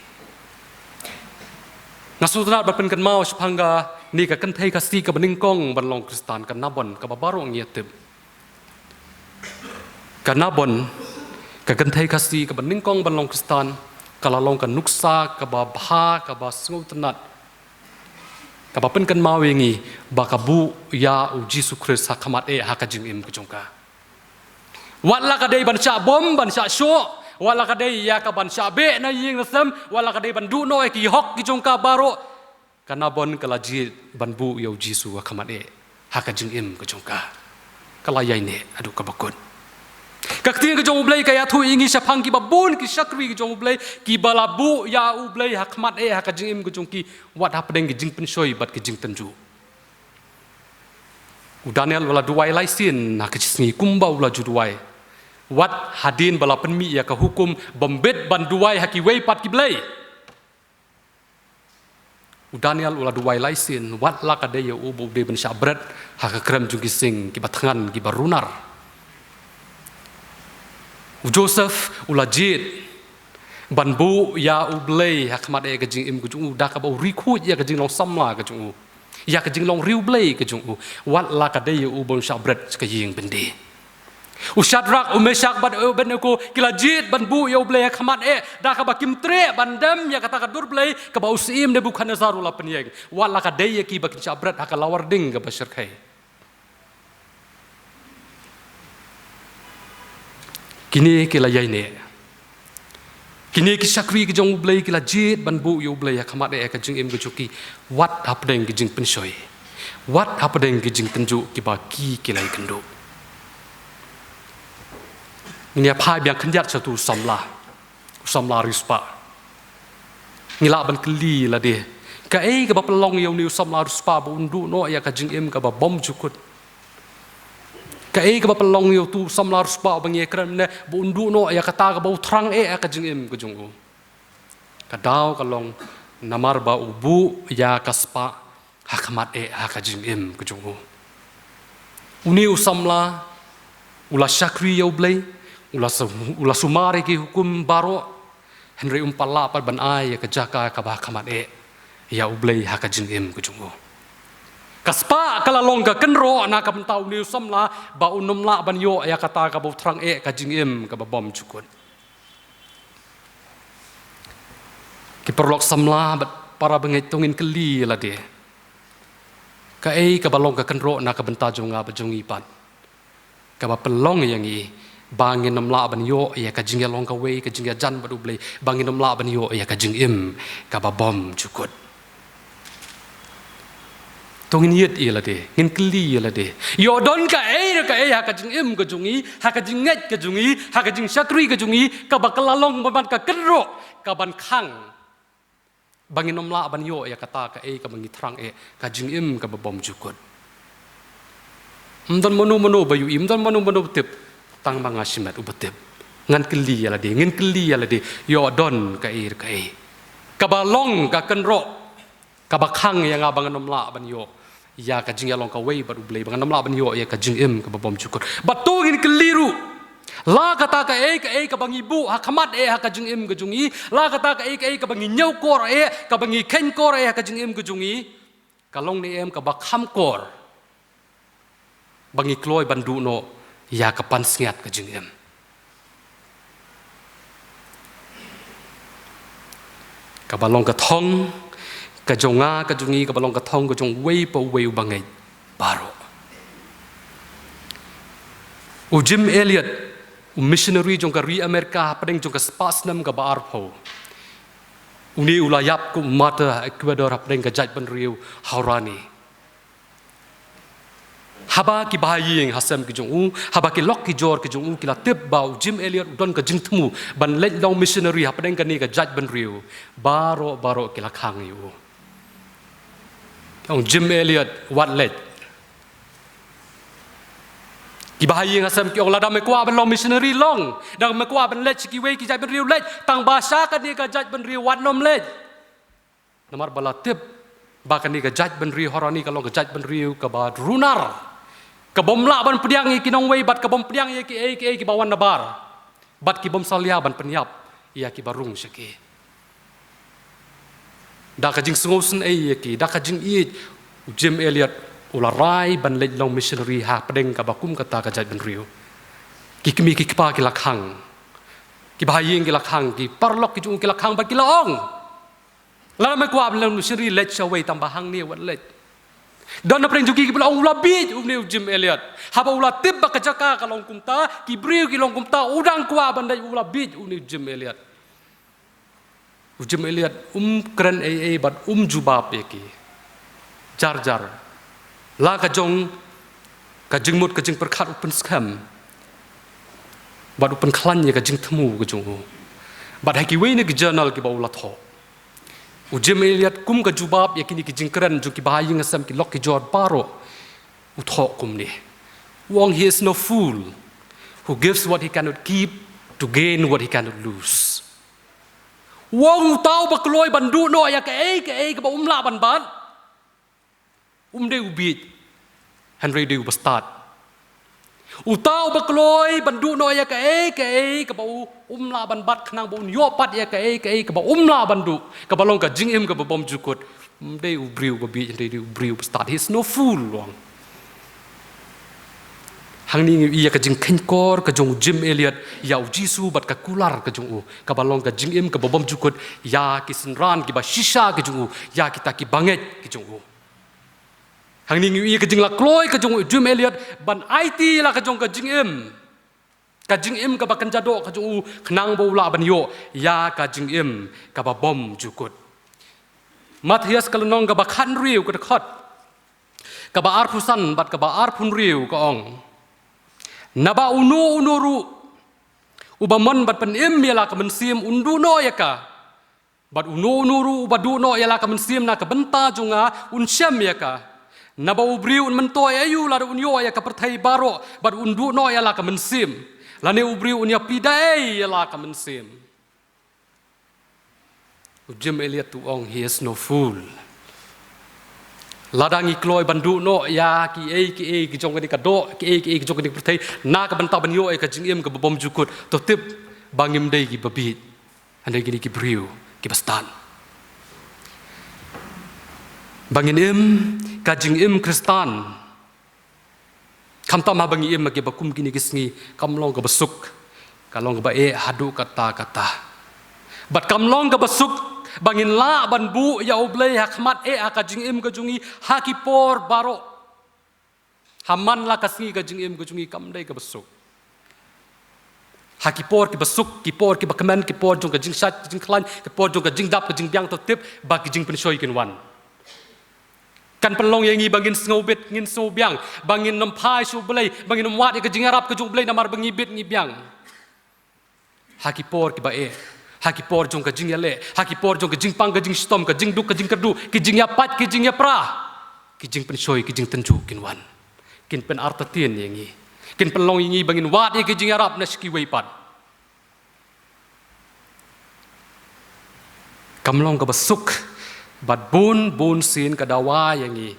Nga sngewtynnat ban pynkynmaw shaphang kane ka kynthei Khasi kaba nyngkong ban long Khristan, ka Nabon, kaba baroh ngi ïa tip. Ka Nabon, ka kynthei Khasi kaba nyngkong ban long Khristan, ka la long ka nuksa kaba bha, kaba sngewtynnat, kaba pynkynmaw ïa ngi ba ka buh ïa u Jisu Khrist ha khmat eh ha ka jingim ka jong ka. Wat la ka dei ban shah bom, ban shah shoh, wat la ka dei ïa ka ban shah beh na ïing na sem, wat la ka dei ban duh noh ïa ki hok ki jong ka baroh, ka Nabon ka la jied ban buh ïa u Jisu ha khmat eh ha ka jingim ka jong ka. Ka la ïaineh haduh kaba kut. Ka ktien ka jong u Blei ka ïathuh ïa ngi shaphang kiba bun ki shakri ka jong u Blei, kiba la buh ïa u Blei ha khmat eh ha ka jingim ka jong ki, wat hapdeng ki jingpynshoi bad ki jingtynjuh. U Daniel u la duwai lai sien ha ka shi sngi kumba u la ju duwai. Wat hadien ba la pynmih ïa ka hukum bym bit ban duwai ha kiwei pat ki blei. U Daniel u la duwai lai sien, wat la ka dei ïa u ba u dei ban shah bret ha ka krem jong ki sing kiba thngan kiba runar. U Joseph u la jied ban buh ïa u Blei ha khmat eh ka jingim ka jong u, da kaba u riewkhuid ïa ka jinglong samla ka jong u, ïa ka jinglong riewblei ka jong u. Wat la ka dei ïa u ban shah bret sha ka ïing byndi. U Shadrak, u Meshak bad u Abednego ki la jied ban buh ïa u Blei ha khmat eh, da kaba kim treh ban dem ïa kata ka dur blei kaba u syiem Nebukhadnessar u la pynïeng. Wat la ka dei ïa ki ba kin shah bret ha ka lawar ding kaba shyrkhei. Kine ki la ïaineh. Kine ki shakri ki jong u Blei ki la jied ban buh ïa u Blei ha khmat eh ka jingim ka jong ki, wat hapdeng ki jingpynshoi, wat hapdeng ki jingtynjuh kiba ki ki la ïakynduh. Ngin ïa phai biang khyndiat sha utu u samla, u samla riewspah. Ngi lah ban kylli lade, kaei kaba pynlong ïa une u samla riewspah ba un duh noh ïa ka jingim kaba bymjukut? Kaei kaba pynlong ïa utu u samla riewspah ba ngi ïakren mynne ba un duh noh ïa kata kaba u thrang eh ha ka jingim ka jong u? Ka daw ka long namar ba u buh ïa ka spah ha khmat eh ha ka jingim ka jong u. Une u samla u la shakri ïa U Blei, u la su-, u la sumar ïa ki hukum baroh, hynrei um pat lah pat ban ai ïa ka jaka kaba ha khmat eh ïa U Blei ha ka jingim ka jong u. Ka spah ka la long ka kynroh na ka bynta une u samla ba un ym lah ban ïoh ïa kata kaba u thrang eh ka jingim kaba bymjukut. Ki paralok samla bad para bangeit, to ngin kylli ïa lade, kaei kaba long ka kynroh na ka bynta jong nga bad jong ngi pat, kaba pynlong ïa ngi ba ngin ym lah ban ïoh ïa ka jingïalong kawei, ka jingïajan bad U Blei, ba ngin ym lah ban ïoh ïa ka jingim kaba bymjukut? To ngin ïit ïa lade, ngin kylli ïa lade. Ïoh don kaei re kaei ha ka jingim ka jong ngi, ha ka jingngeit ka jong ngi, ha ka jingshakri ka jong ngi, kaba ka la long bad ka kynroh kaban khang ba ngin ym lah ban ïoh ïa kata kaei kaba ngi thrang eh, ka jingim kaba bymjukut? Ym don mano mano ba ïohi, ym don mano mano ba tip, tang ma nga shimet uba tip. Ngan kylli ïa lade, ngin kylli ïa lade. Ïoh don kaei re kaei kaba long ka kynroh kaba khang ïa nga ba ngan ym lah ban ïoh ïa ka jingïalong kawei bad U Blei, ba ngan ym lah ban ïoh ïa ka jingim kaba bymjukut? Bad to ngin kylli ruh, la kata kaei kaei kaba ngi buh ha khmat eh ha ka jingim ka jong ngi, la kata kaei kaei kaba ngi ñiewkor eh, kaba ngi kheiñkor eh ha ka jingim ka jong ngi, ka long ne em kaba kham kor ba ngi kloi ban duh noh ïa ka pansngiat ka jingim? Kaba long ka thong ka jong nga ka jong ngi, kaba long ka thong ka jong uwei pa uwei u bangeit baroh. U Jim Elliot, u missionary jong ka ri Amerika hapdeng jong ka spah snem kaba arphew, une u la ïap kum u martyr ha Ecuador hapdeng ka jaitbynriew Huaorani. Haba ki bahaïing hasem ki jong u, haba ki lok ki jor ki jong u ki la tip ba u Jim Elliot u don ka jingthmu ban leit long missionary hapdeng kane ka jaitbynriew, baroh baroh ki la khang ïa u. Ong Jim Elliot, wat leit. Ki bahaïing hasem ki ong, lada me kwah ban long missionary long, da me kwah ban leit sha kiwei ki jaitbynriew leit, tang ba sha kane ka jaitbynriew wat nym leit. Namar ba la tip ba kane ka jaitbynriew Huaorani ka long ka jaitbynriew kaba runar, ka bym lah ban pdiang ïa ki nongwei bad ka bym pdiang ïa kiei kiei kiba wan nabar, bad ki bym salia ban pynïap ïa kiba rung sha ki. Da ka jingsngewsynei ïa ki, da ka jingïeit, u Jim Elliot u la rai ban leit long missionary hapdeng kaba kum kata ka jaitbynriew. Ki kmie ki kpa ki la khang, ki bahaïing ki la khang, ki paralok ki jong u ki la khang bad ki la ong, lada me kwah ban long missionary leit shawei, tang ba hangne wat leit. Don napdeng jong ki kiba la ong u la bieit une u Jim Elliot. Haba u la tip ba ka jaka ka long kumta, ki briew ki long kumta, u dang kwah ban leit, u la bieit une u Jim Elliot. U Jim Elliot um kren ei ei bad um jubab ïa ki. Jar jar, la ka jong ka jingmut ka jingpyrkhat u pynskhem bad u pynkhlaiñ ïa ka jingthmu ka jong u. Bad ha kiwei na ki journal kiba u la thoh, u Jim Elliot kum ka jubab ïa kine ki jingkren jong ki bahaïing hasem, ki lok ki jor baroh, u thoh kumne. U ong, "He is no fool who gives what he cannot keep to gain what he cannot lose." U ong, uta uba kloi ban duh noh ïa kaei kaei kaba um lah ban bat, um dei u bieit, hynrei dei uba stad. Uta uba kloi ban duh noh ïa kaei kaei kaba u um lah ban bat khnang ba un ïoh pat ïa kaei kaei kaba um lah ban duh, kaba long ka jingim kaba bymjukut, um dei u briew uba bieit, hynrei dei u briew uba stad. He is no fool, u ong. Hangne ngi ïohi ïa ka jingkheiñkor ka jong u Jim Elliot ïa u Jisu bad ka kular ka jong u, kaba long ka jingim kaba bymjukut ïa ki synran kiba shisha ki jong u, ïa kita ki bangeit ki jong u. Hangne ngi ïohi ïa ka jinglakloi ka jong u Jim Elliot ban aiti la ka jong ka jingim, ka jingim kaba kynja doh ka jong u, khnang ba u lah ban ïoh ïa ka jingim kaba bymjukut. Mathaios ka lynnong kaba khathynriew, ka dkhot kaba arphew san bad kaba arphew hynriew ka ong, "Naba uno uno ruh uba mon bad pynim ïa la ka mynsiem un duh noh ïa ka. Bad uno uno ruh uba duh noh ïa la ka mynsiem na ka bynta jong nga un shem ïa ka. Naba u briew un myntoi aïu lada un ïoh ïa ka pyrthei baroh bad un duh noh ïa la ka mynsiem? Lane u briew un ïapida ei ïa la ka mynsiem? U Jim Elliot u ong, "He is no fool." Lada ngi kloi ban duh noh ïa kiei kiei ki jong kane ka doh, kiei kiei ki jong kane ka pyrthei, na ka bynta ban ïoh ïa ka jingim kaba bymjukut, to tip ba ngim dei kiba bieit. Hynrei kine ki briew kiba stad. Ba ngin im ka jingim Khristan, khamtam haba ngi im ha kiba kum kine ki sngi, kam long kaba suk, ka long kaba eh haduh katta katta. Bad kam long kaba suk ba ngin lah ban buh ïa U Blei ha khmat eh ha ka jingim ka jong ngi ha ki por baroh. Ha man la ka sngi ka jingim ka jong ngi kam dei kaba suk. Ha ki por kiba suk, ki por kiba kmen, ki por jong ka jingshait, ka jingkhlaiñ, ki por jong ka jingdap, ka jingbiang, to tip ba ki jingpynshoi kin wan. Kan pynlong ïa ngi ba ngin sngewbit, ngin sngewbiang, ba ngin nym phai sha U Blei, ba ngin nym wad ïa ka jingïarap ka jong U Blei namar ba ngi bit ngi biang. Ha ki por kiba eh, ha ki por jong ka jingïaleh, ha ki por jong ka jingpang, ka jingshitom, ka jingduk, ka jingkyrduh, ki jingïapait, ki jingïapra, ki jingpynshoi, ki jingtynjuh kin wan. Kin pynartatien ïa ngi. Kin pynlong ïa ngi ba ngin wad ïa ki jingïarap na sha kiwei pat. Kam long kaba suk, bad bun bun sien ka dawa ïa ngi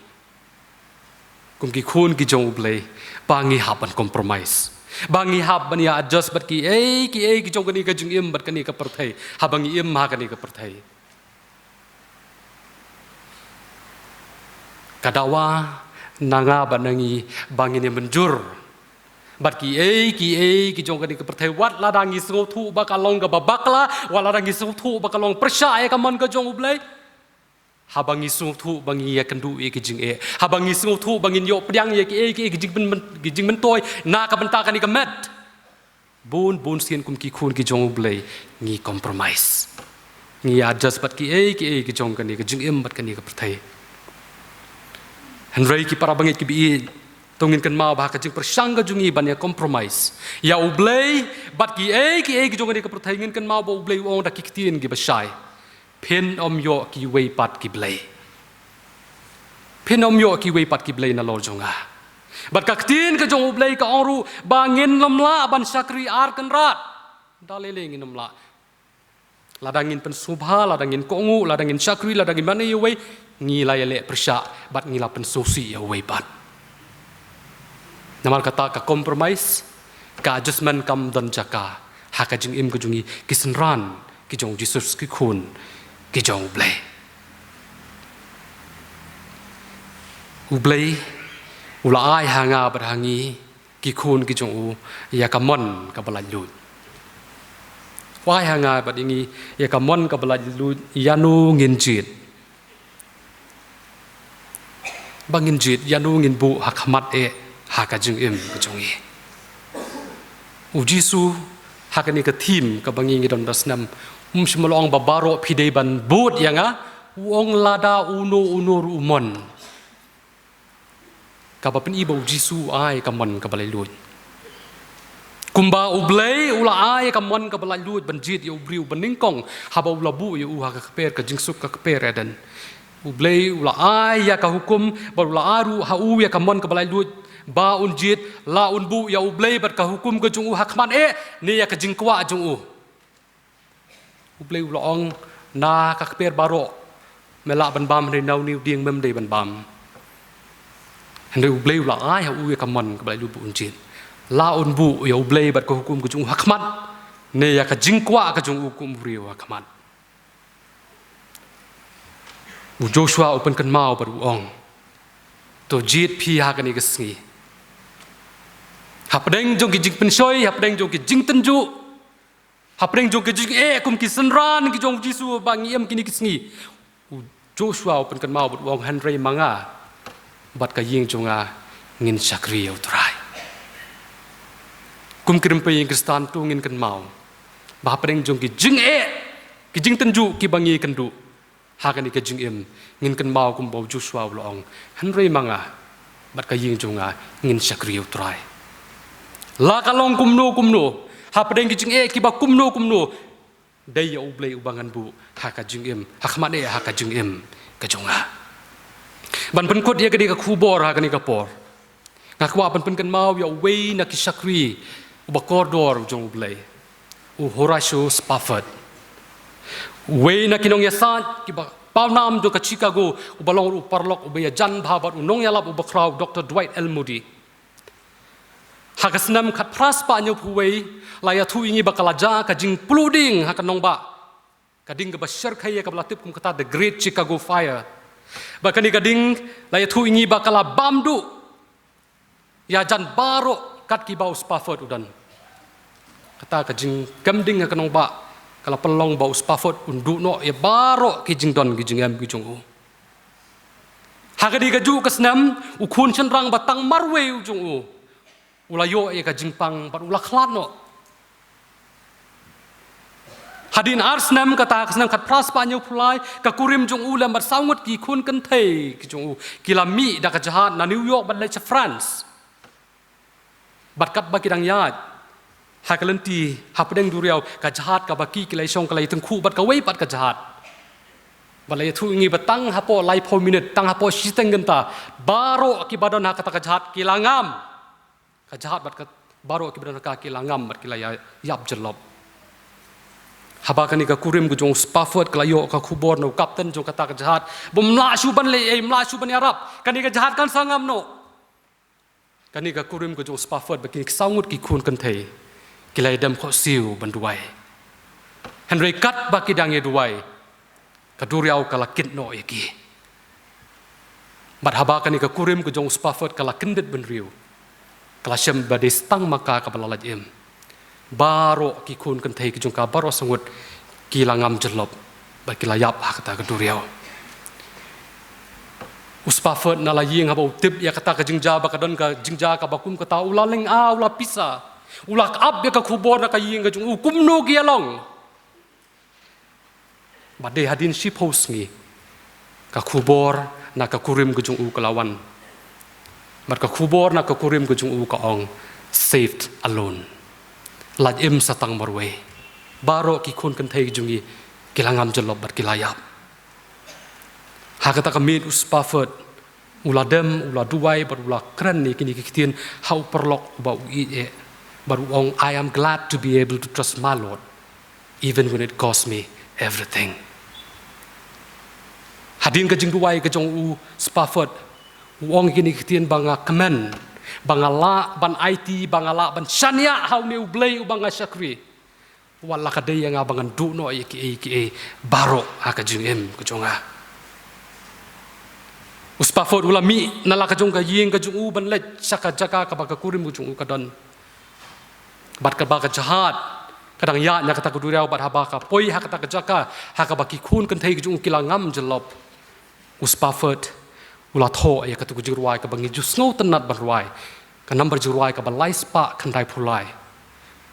kum ki khun ki jong U Blei, ba ngi hap ban compromise, ba ngi hap ban ïa adjust bad kiei kiei ki jong kane ka jingim bad kane ka pyrthei, haba ngi im ha kane ka pyrthei. Ka dawa na nga bad na ngi ba ngin ïa mynjur bad kiei kiei ki jong kane ka pyrthei, wat lada ngi sngewthuh ba ka long kaba bakla, wat lada ngi sngewthuh ba ka long pyrshah ïa ka mon ka jong U Blei. Haba ngi sngewthuh ba ngi ïakynduh ïa ki jingeh, haba ngi sngewthuh ba ngin ïoh pdiang ïa kiei kiei ki jingmyn-, ki jingmyntoi na ka bynta kane ka met, bun bun sien kum ki khun ki jong U Blei ngi compromise, ngi adjust bad kiei kiei ki jong kane ka jingim bad kane ka pyrthei. Hynrei ki para bangeit kiba ïeit, to ngin kynmaw ba ha ka jingpyrshang ka jong ngi ban ïa compromise ïa U Blei bad kiei kiei ki jong kane ka pyrthei, ngin kynmaw ba U Blei u ong da ki ktien kiba shai, phin ym ïoh kiwei pat ki blei. Phin ym ïoh kiwei pat ki blei nalor jong nga. Bad ka ktien ka jong U Blei ka ong ruh ba ngin ym lah ban shakri ar kynrad. Da lei lei ngin ym lah. Lada ngin pynsngewbha, lada ngin kohnguh, lada ngin shakri, lada ngin mane ïa uwei, ngi la ïaleh pyrshah bad ngi la pynsngewsih ïa uwei pat. Namar kata ka compromise, ka adjustment kam don jaka ha ka jingim ka jong ngi ki synran ki jong U Jisu, ki khun ki jong U Blei. U Blei u la ai ha nga bad ha ngi ki khun ki jong u ïa ka mon kaba laitluid. U ai ha nga bad ïa ngi ïa ka mon kaba laitluid, ïano ngin jied. Ba ngin jied, ïano ngin buh ha khmat eh ha ka jingim ka jong ngi. U Jisu ha kane ka theme kaba ngi ngi don da snem, um shym la ong ba baroh phi dei ban bud ïa nga, u ong lada uno uno ruh u mon. Kaba pyni ba U Jisu u ai ka mon kaba laitluid. Kumba U Blei u la ai ka mon kaba laitluid ban jied ïa u briew banyngkong haba u la buh ïa u ha ka kper ka jingsuk, ka kper Eden. U Blei u la ai ïa ka hukum, bad u la ai ruh ha u ïa ka mon kaba laitluid ba un jied, la un buh ïa U Blei bad ka hukum ka jong u ha khmat eh ne ïa ka jingkwah jong u. U Blei u la ong, na ka kper baroh me lah ban bam, hynrei na une u dieng mem dei ban bam. Hynrei U Blei u la ai ha u ïa ka mon kaba laitluid ba un jied, la un buh ïa U Blei bad ka hukum ka jong u ha khmat ne ïa ka jingkwah ka jong u kum u briew ha khmat. U Joshua u pynkynmaw bad u ong, to jied phi ha kane ka sngi. Hapdeng jong ki jingpynshoi, hapdeng jong ki jingtynjuh, hapdeng jong ki jingeh kum ki synran ki jong U Jisu ba ngi im kine ki sngi, u Joshua u pynkynmaw bad u ong, hynrei ma nga bad ka ïing jong nga ngin shakri ïa U Trai. Kum ki rympei ïing Khristan, to ngin kynmaw ba hapdeng jong ki jingeh, ki jingtynjuh kiba ngi kynduh ha kane ka jingim, ngin kynmaw kumba u Joshua u la ong, hynrei ma nga bad ka ïing jong nga ngin shakri ïa U Trai. La ka long kumno kumno, hapdeng ki jingeh kiba kumno kumno, dei ïa U Blei uba ngan buh ha ka jingim, ha khmat eh ha ka jingim ka jong nga. Ban pynkut ïa kane ka khubor ha kane ka por, nga kwah ban pynkynmaw ïa uwei na ki shakri uba kordor u jong U Blei, u Horatio Spafford. Uwei na ki nongïasaid kiba pawnam jong ka Chicago, uba long u paralok uba ïajan bha bad u nongïalap uba khraw, Doctor Dwight L. Moody. Ha ka snem khatphra spah hynñiewphew wei, la ïathuh ïa ngi ba ka la jia ka jingpluh ding ha ka nongbah, ka ding kaba shyrkhei ïa kaba la tip kum kata The Great Chicago Fire. Ba kane ka ding, la ïathuh ïa ngi ba ka la bam duh ïajan baroh kat kiba u Spafford u don. Kata ka jingkem ding ha ka nongbah ka la pynlong ba u Spafford un duh noh ïa baroh ki jingdon ki jingem ki jong u. Ha kane kajuh ka snem, u khun shynrang ba tang marwei u jong u, u la ïoh ïa ka jingpang bad u la khlad noh. Hadien ar snem, kata ka snem khatphra spah hynñiewphew lai, ka kurim jong u lem bad saw ngut ki khun kynthei ki jong u ki la mih da ka jahaj na New York ban leit sha France. Bad katba ki dang ïaid ha ka lynti hapdeng duriaw, ka jahaj kaba ki ki la ïashong ka la ïatyngkhuh bad kawei pat ka jahaj. Bad la ïathuh ïa ngi ba tang hapoh laiphew minit, tang hapoh shiteng kynta, baroh kiba don ha kata ka jahaj ki la ngam. Ka jahaj bad ka, baroh kiba don ha ka ki la ngam bad ki la ïa-, ïap jyllop. Haba kane ka kurim ka jong u Spafford ka la ïoh ka khubor na u kapten jong kata ka jahaj ba ym lah shuh ban leh ei, ym lah shuh ban ïarap, kane ka jahaj kan sa ngam noh. Kane ka kurim ka jong u Spafford bad kine ki saw ngut ki khun kynthei ki la ïadem khohsiew ban duwai. Hynrei katba ki dang ïa duwai, ka duriaw ka la kit noh ïa ki. Bad haba kane ka kurim ka jong u Spafford ka la kyndit bynriew, ka la shem ba dei sa tang ma ka kaba la lait im. Baroh ki khun kynthei ki jong ka baroh saw ngut ki la ngam jyllop bad ki la ïap ha kata ka duriaw. U Spafford na la ïing haba u tip ïa kata ka jingjia ba ka don ka jingjia kaba kum kata, u la lynga, u la pisa, u la ap ïa ka khubor na ka ïing ka jong u kumno ki ïa long. Bad dei hadien shiphew sngi ka khubor na ka kurim ka jong u ka la wan. Bad ka khubor na ka kurim ka jong u ka ong, "Saved alone." Lait im sa tang marwei. Baroh ki khun kynthei jong ngi ki la ngam jyllop bad ki la ïap. Ha kata ka miet u Spafford u la dem, u la duwai bad u la kren ïa kine ki ktien ha u paralok uba u ïeit eh. Bad u ong, "I am glad to be able to trust my Lord even when it cost me everything." Hadien ka jingduwai ka jong u Spafford, u ong kine ki ktien, "Ba nga kmen ba nga lah ban aiti, ba nga lah ban shaniah ha une U Blei uba nga shakri, wat la ka dei ïa nga ba ngan duh noh ïa kiei kiei baroh ha ka jingim ka jong nga." U Spafford u la mih na la ka jong ka ïing ka jong u ban leit sha ka jaka kaba ka kurim ka jong u ka don. Bad kaba ka jahaj ka dang ïaid na kata ka duriaw, bad haba ka poi ha kata ka jaka ha kaba ki khun kynthei ka jong u ki la ngam jyllop, u Spafford u la thoh ïa katu ka jingrwai kaba ngi ju sngewtynnad ban rwai, ka nambar jingrwai kaba lai spah khyndai phew lai.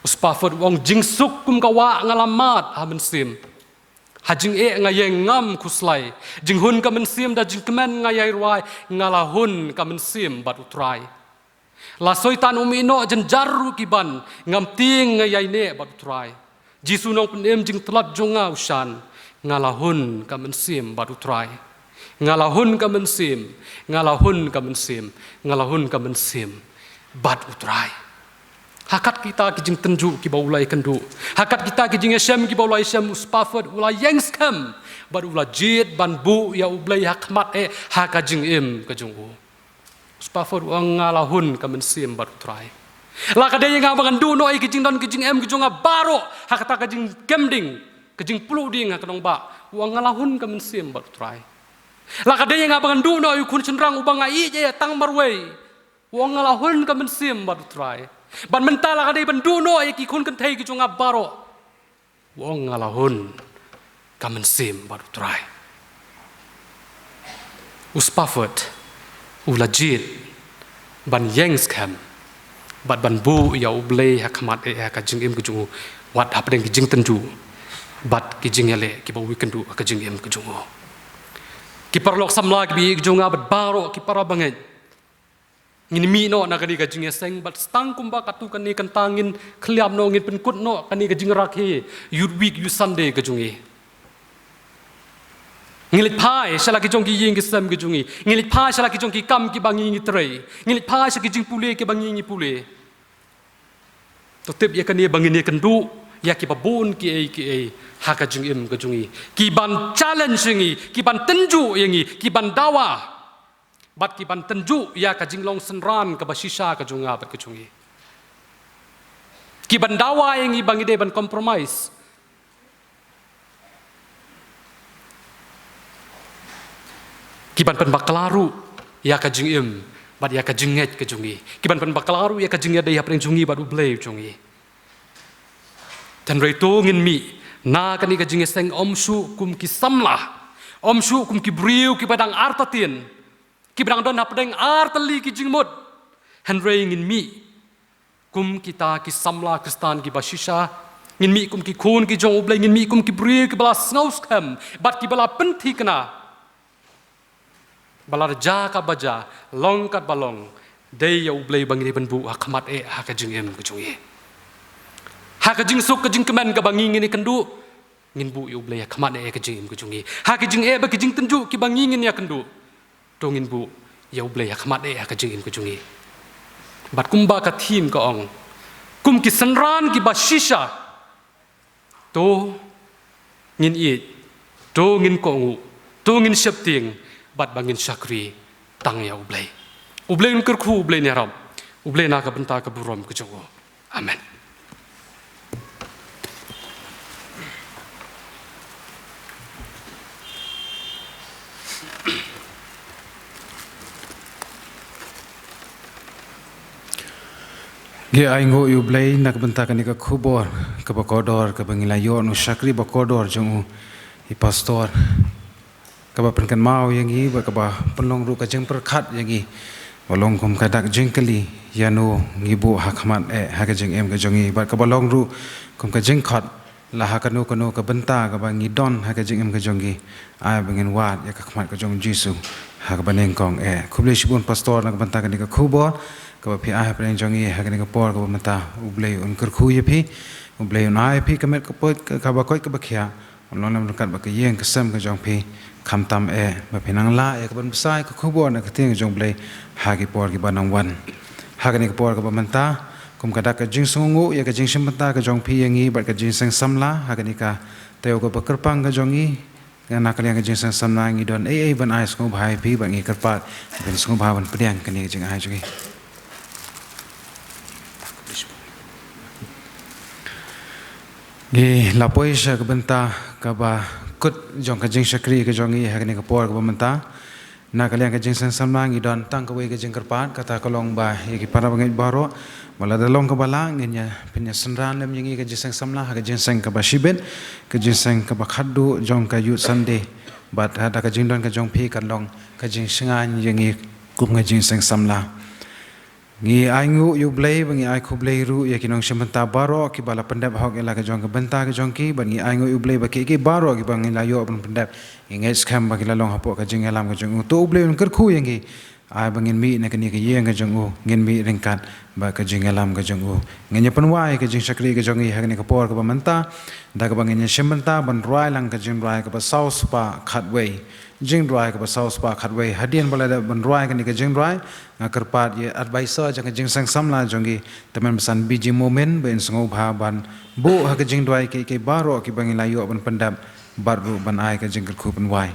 U Spafford u ong, "Jingsuk kum ka wah nga la mad ha mynsiem. Ha jingeh nga ïeng ngam khuslai. Jinghun ka mynsiem da jingkmen nga ïai rwai, nga la hun ka mynsiem bad U Trai. La Soitan um ïeh noh, jynjar ruh ki ban, ngam tieng nga ïai neh bad U Trai. Jisu Nongpynim jingtlot jong nga u shan, nga la hun ka mynsiem bad U Trai. Nga la hun ka mynsiem, nga la hun ka mynsiem, nga la hun ka mynsiem bad U Trai." Ha kat kita ki jingtynjuh kiba u la ïakynduh, ha kat kita ki jingïashem kiba u la ïashem, u Spafford u la ïeng skhem bad u la jied ban buh ïa U Blei ha khmat eh ha ka jingim ka jong u. U Spafford u ong, "Nga la hun ka mynsiem bad U Trai. La ka dei ïa nga ba ngan duh noh ïa ki jingdon ki jingem ki jong nga baroh ha kata ka jingkem ding, ka jingpluh ding ha ka nongbah." U ong, "Nga la hun ka mynsiem bad U Trai. La ka dei ïa nga ba ngan duh noh ïa u khun shynrang uba nga ïeit eh tang marwei." U ong, "Nga la hun ka mynsiem bad U Trai. Bad mynta la ka dei ban duh noh ïa ki khun kynthei ki jong nga baroh." U ong, "Nga la hun ka mynsiem bad U Trai." U Spafford u la jied ban ïeng skhem bad ban buh ïa U Blei ha khmat eh ha ka jingim ka jong u, wat hapdeng ki jingtynjuh bad ki jingïaleh kiba u ïakynduh ha ka jingim ka jong u. Ki paralok samla kiba ïeit ki jong nga bad baroh ki para bangeit, ngin mih noh na kane ka jingïaseng, bad tang kumba katto katne kynta ngin khylliap noh, ngin pynkut noh kane ka jingrakhe Youth Week, Youth Sunday ka jong ngi. Ngi leit phai sha la ki jong ki ïing ki sem ki jong ngi. Ngi leit phai sha la ki jong ki kam kiba ngi ngi trei. Ngi leit phai sha ki jingpule kiba ngi ngi pule. To tip ïa kane ba ngin ïakynduh ïa kiba bun kiei kiei ha ka jingim ka jong ngi, kiban challenge ïa ngi, kiban tynjuh ïa ngi, kiban dawa bad kiban tynjuh ïa ka jinglong synran kaba shisha ka jong nga bad ka jong ngi, kiban dawa ïa ngi ba ngi dei ban compromise, kiban pynbakla ruh ïa ka jingim bad ïa ka jingngeit ka jong ngi, kiban pynbakla ruh ïa ka jingïadei hapdeng jong ngi bad U Blei jong ngi. Hynrei to ngin mih na kane ka jingïaseng ym shuh kum ki samla, ym shuh kum ki briew kiba dang artatien, kiba dang don hapdeng artylli ki jingmut. Hynrei ngin mih kum kita ki samla Khristan kiba shisha. Ngin mih kum ki khun ki jong U Blei, ngin mih kum ki briew kiba la sngewskhem bad kiba la pynthikna ba lada jia katba jia, long katba long, dei ïa U Blei ba ngi dei ban buh ha khmat eh ha ka jingim ka jong ngi. Ha ka jingsuk ka jingkmen kaba ngi ngin ïakynduh, ngin buh ïa U Blei ha khmat eh ha ka jingim ka jong ngi. Ha ka jingeh bad ka jingtynjuh kiba ngi ngin ïakynduh, to ngin buh ïa U Blei ha khmat eh ha ka jingim ka jong ngi. Bad kumba ka theme ka ong, kum ki synran kiba shisha, to ngin ïeit, to ngin kohnguh, to ngin sheptieng, bad ba ngin shakri tang ïa U Blei. U Blei un kyrkhu, U Blei un ïarap, U Blei na ka bynta ka burom ka jong u. Amen. Ngi ainguh ïa U Blei na ka bynta kane ka khubor kaba kordor kaba ngi la ïoh na u shakri ba kordor jong u, i pastor, kaba pynkynmaw ïa ngi bad kaba pynlong ruh ka jingpyrkhat ïa ngi ba long kum ka dak jingkylli, ïano ngi buh ha khmat eh ha ka jingim ka jong ngi, bad kaba long ruh kum ka jingkhot la ha kano kano ka bynta kaba ngi don ha ka jingim ka jong ngi, ai ba ngin wad ïa ka khmat ka jong U Jisu ha kaba nyngkong eh. Khublei shibun pastor na ka bynta kane ka khubor kaba phi ai hapdeng jong ngi ha kane ka por kaba mynta. U Blei un kyrkhu ïa phi, U Blei un ai ïa phi ka met ka pyrkhat kaba koit kaba khiah, un long lem ryngkat bad ka ïing ka sem ka jong phi, khamtam eh ba phin nang lah ïa ka ban bsa ïa ka khubor na ka ktien ka jong U Blei ha ki por kiba nang wan. Ha kane ka por kaba mynta, kum ka dak ka jingsngewnguh ïa ka jingshim bynta ka jong phi ïa ngi bad ka jingseng samla ha kane ka taïew kaba kyrpang ka jong ngi, na ka liang ka jingseng samla ngi don ei ei ban ai sngewbha ïa phi bad ngi kyrpad ban sngewbha ban pdiang kane ka jingai jong ngi. Ngi la poi sha ka bynta kaba kut jong ka jingshakri ka jong ngi ha kane ka por kaba mynta. Na ka liang ka jingseng samla ngi don tang kawei ka jingkyrpad, kata ka long ba ïa ki para bangeit baroh, ba lada long kaba lah ngin ïa pynïasynran lem ïa ngi ka jingseng samla ha ka jingseng kaba shibit, ka jingseng kaba khatduh jong ka Youth Sunday. Bad ha da ka jingdon ka jong phi kan long ka jingshngaiñ ïa ngi kum ka jingseng samla. Ngi ainguh ïa U Blei bad ngi ai khublei ruh ïa ki nongshim bynta baroh kiba la pyndep hok ïa la ka jong ka bynta ka jong ki, bad ngi ainguh ïa U Blei ba kiei kiei baroh kiba ngi la ïoh ban pyndep, ngi ngeit skhem ba ki la long hapoh ka jingïalam ka jong u. To U Blei un kyrkhu ïa ngi, ai ba ngin mih na kane ka ïing ka jong u, ngin mih ryngkat bad ka jingïalam ka jong u. Ngin ïa pynwai ka jingshakri ka jong ngi ha kane ka por kaba mynta da kaba ngin ïa shim bynta ban rwai lang ka jingrwai kaba saw spah khatwei. Jingrwai kaba saw spah khatwei. Hadien ba la dep ban rwai kane ka jingrwai, nga kyrpad ïa advisor jong ka jingseng samla jong ngi, Tymmen Basan B J Momin, ba in sngewbha ban buh ha ka jingduwai kiei kiei baroh kiba ngi la ïoh ban pyndep bad ruh ban ai ka jingkyrkhu pynwai.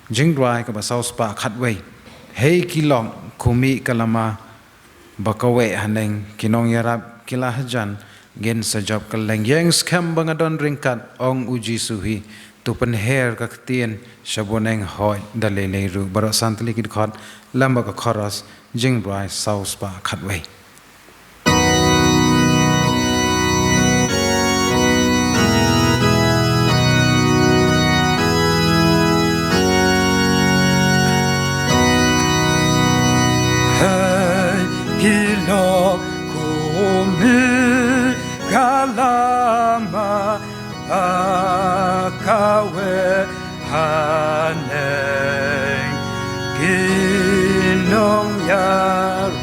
Jingduwai kaba saw spah khatwei. Hei ki lok, khmih ka lama ba kaweh haneng, ki nongïarap ki la hajan, ngin sa jop kylleng. Ïeng skhem ba nga don ryngkat, ong U Jisu hi. To pynher ka ktien sha bneng, hooid da lei lei ruh. Baroh san tylli ki dkhot lem bad ka chorus, jingrwai saw spah khatwei. Hei ki lok, khmih ka lama ba kaweh haneng, ki nongïarap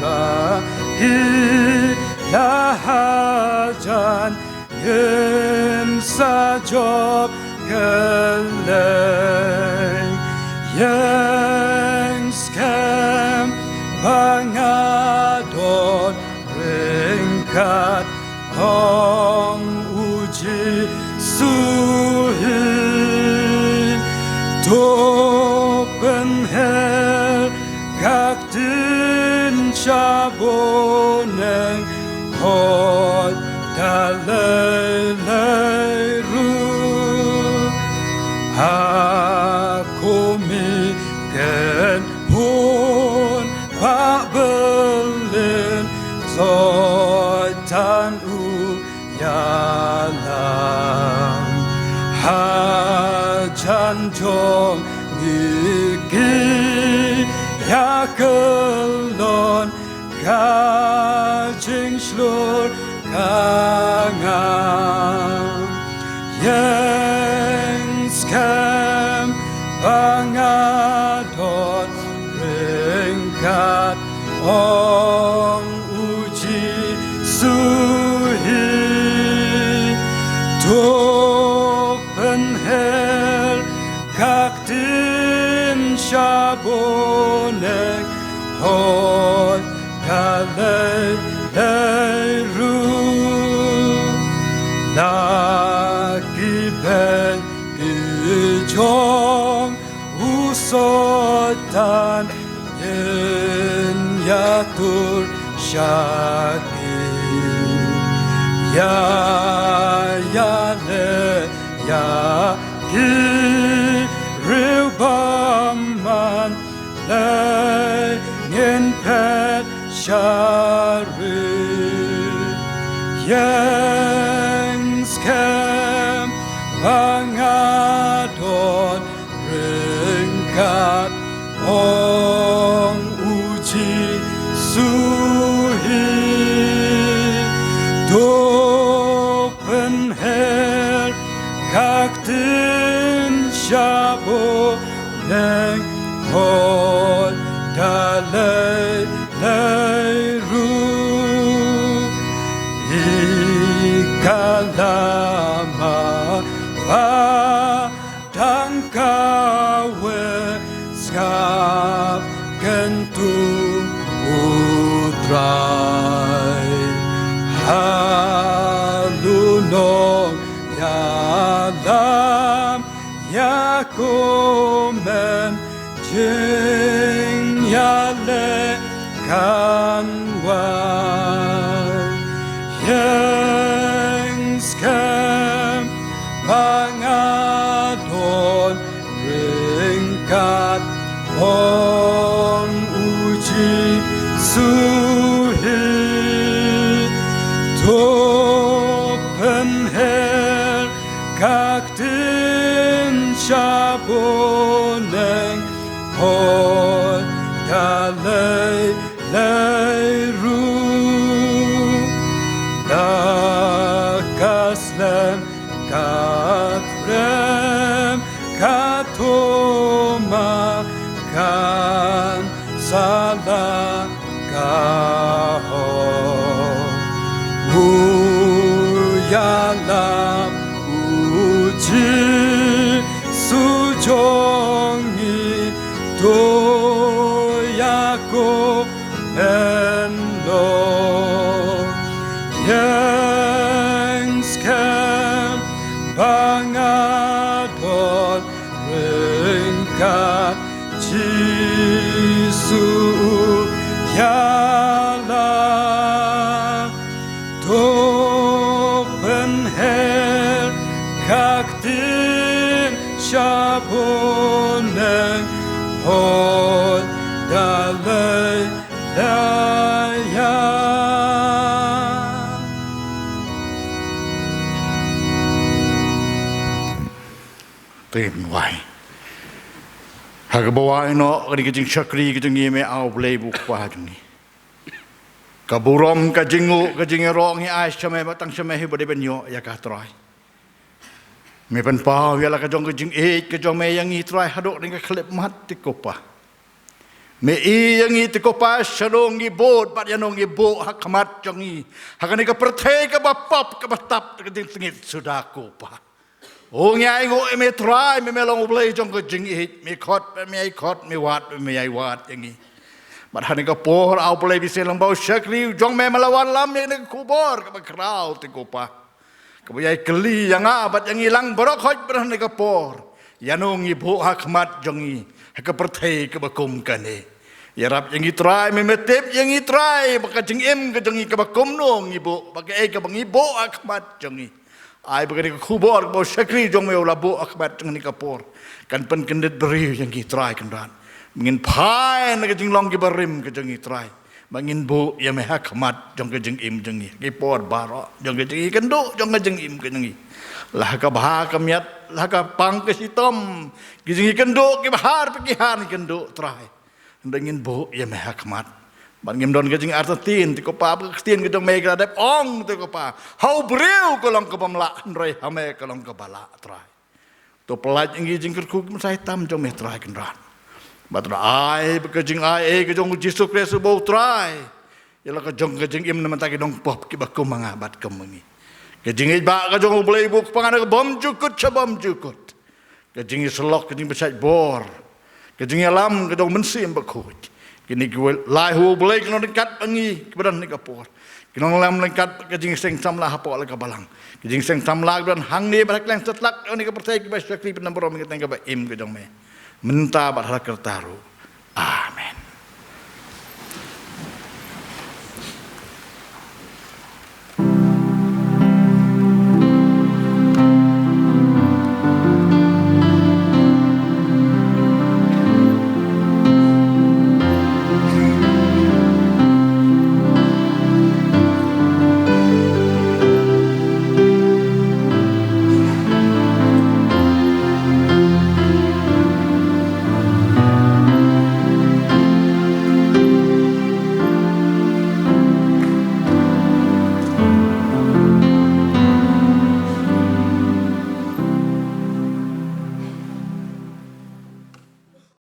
ki la hajan, ngin sa jop kylleng. Don ryngkat ong u Jisu hi, to pynher ka ktien sha bneng, hoi da lei lei ruh. Ha khmih kynhun ba byllien, Soitan u ïalam. Hajan jong ngi ki ïa kyllon, ka jingshlur ka ngam. Ïeng skhem ba nga don ryngkat, ong u Jisu hi. To pynher ka ktien sha bneng, hoi da lei lei ruh. Na ki beit ki jong u Soitan, ngin ïatur sha ki. Ïa ïaleh ïa ki briew bymman, lei ngin phet sha ri. Ïeng skhem ba nga don ryngkat, ong u Jisu hi. To pynher ka ktien sha bneng, hoi da lei lei ruh. I ka lama ba dang kawei, sngap kyntu u Trai. Halu nongïalam ïa ko men, jingïaleh kan wan. Ïeng skhem ba nga don ryngkat, ong u Jisu hi. To pynher ka ktien sha bneng, hoi da lei lei ruh. Na ka slem ka trem, ka thoma kan sa la ka hok. U ïalam u Jisu jong ngi, to ïa ko men long. Ïeng skhem ba nga don ryngkat, Jisu u ïalam. To pynher ka ktien sha bneng, hoi da lei lei ïa. Te ngin wai. Ha kaba wai noh kane ka jingshakri ka jong ngi, me A Blei ba u Kpa jong ngi. Ka burom, ka jingnguh, ka jingïaroh ngi ai sha me, ba tang sha me hi ba dei ban ïoh ïa ka, Trai. Me pynpaw ïa la ka jong ka jingïeit ka jong me ïa ngi, Trai, haduh kane ka khyllipmat, te ko Pa. Me ïeit ïa ngi, te ko Pa, shano ngi bud bad ïano ngi buh ha khmat jong ngi, ha kane ka pyrthei kaba pop, kaba tap da ka jingsngewsih suda, ko Pa. O, ngi ainguh ïa me, Trai, me, me long U Blei jong ka jingïeit, me khot, me ai khot, me wad, me ai wad ïa ngi. Bad ha kane ka por, A U Blei Bishar Lyngba u shakri jong me, me la wanlam ïa kane ka khubor kaba khraw, te ko Pa, kaba ïai kylli ïa nga bad ïa ngi lang baroh khoit bad ha kane ka por, ïano ngi buh ha khmat jong ngi ha ka pyrthei kaba kum kane. Ïarap ïa ngi Trai, me me tip ïa ngi Trai, ba ka jingim ka jong ngi kaba kumno ngi buh, ba kaei kaba ngi buh ha khmat jong ngi. Ai ba kane ka khubor kaba u shakri jong me u la buh ha khmat jong ngi ha kane ka por kan pynkyndit briew ïa ngi Trai Kynrad. Ba ngin phai na ka jinglong kiba rim ka jong ngi Trai, ba ngin buh ïa me ha khmat jong ka jingim jong ngi, ki por baroh jong ka jingïakynduh jong ka jingim ka jong ngi. La ha ka bha ka miat, la ha ka pang ka shitom, ki jingïakynduh kiba har bad ki ha ïakynduh Trai, hynrei ngin buh ïa me ha khmat. Bad ngim don ka jingartatien, te ko Pa, ba ka ktien ka jong me ka la dep ong, te ko Pa, ha u briew ka long kaba ym lah, hynrei ha me ka long kaba lah Trai. To pyllait ïa ngi jingkyrkhu ki mynsiem tam jong me Trai Kynrad. Bad to ai ba ka jingaiei ka jong u Jisu Khrist uba u Trai, ïa la ka jong ka jingim na bynta ki nongpop kiba kum ma nga bad kum ma ngi. Ka jingïeit ba ka jong u Blei uba u Kpa na ka bymjukut sha bymjukut, ka jingïasyllok, ka jingpynshait bor, ka jingïalam ka jong u Mynsiem Bakhuid, kine ki lai ha u Blei ki long ryngkat bad ngi kiba don ha kane ka por. Ki long lam ryngkat ka jingseng samla hapoh la ka balang, ka jingseng samla kaba don hangne bad ha kylleng satlak jong kane ka pyrthei, kiba shakri bad namar ïa ka kyrteng kaba im ka jong me, mynta bad ha la karta ruh. Amen.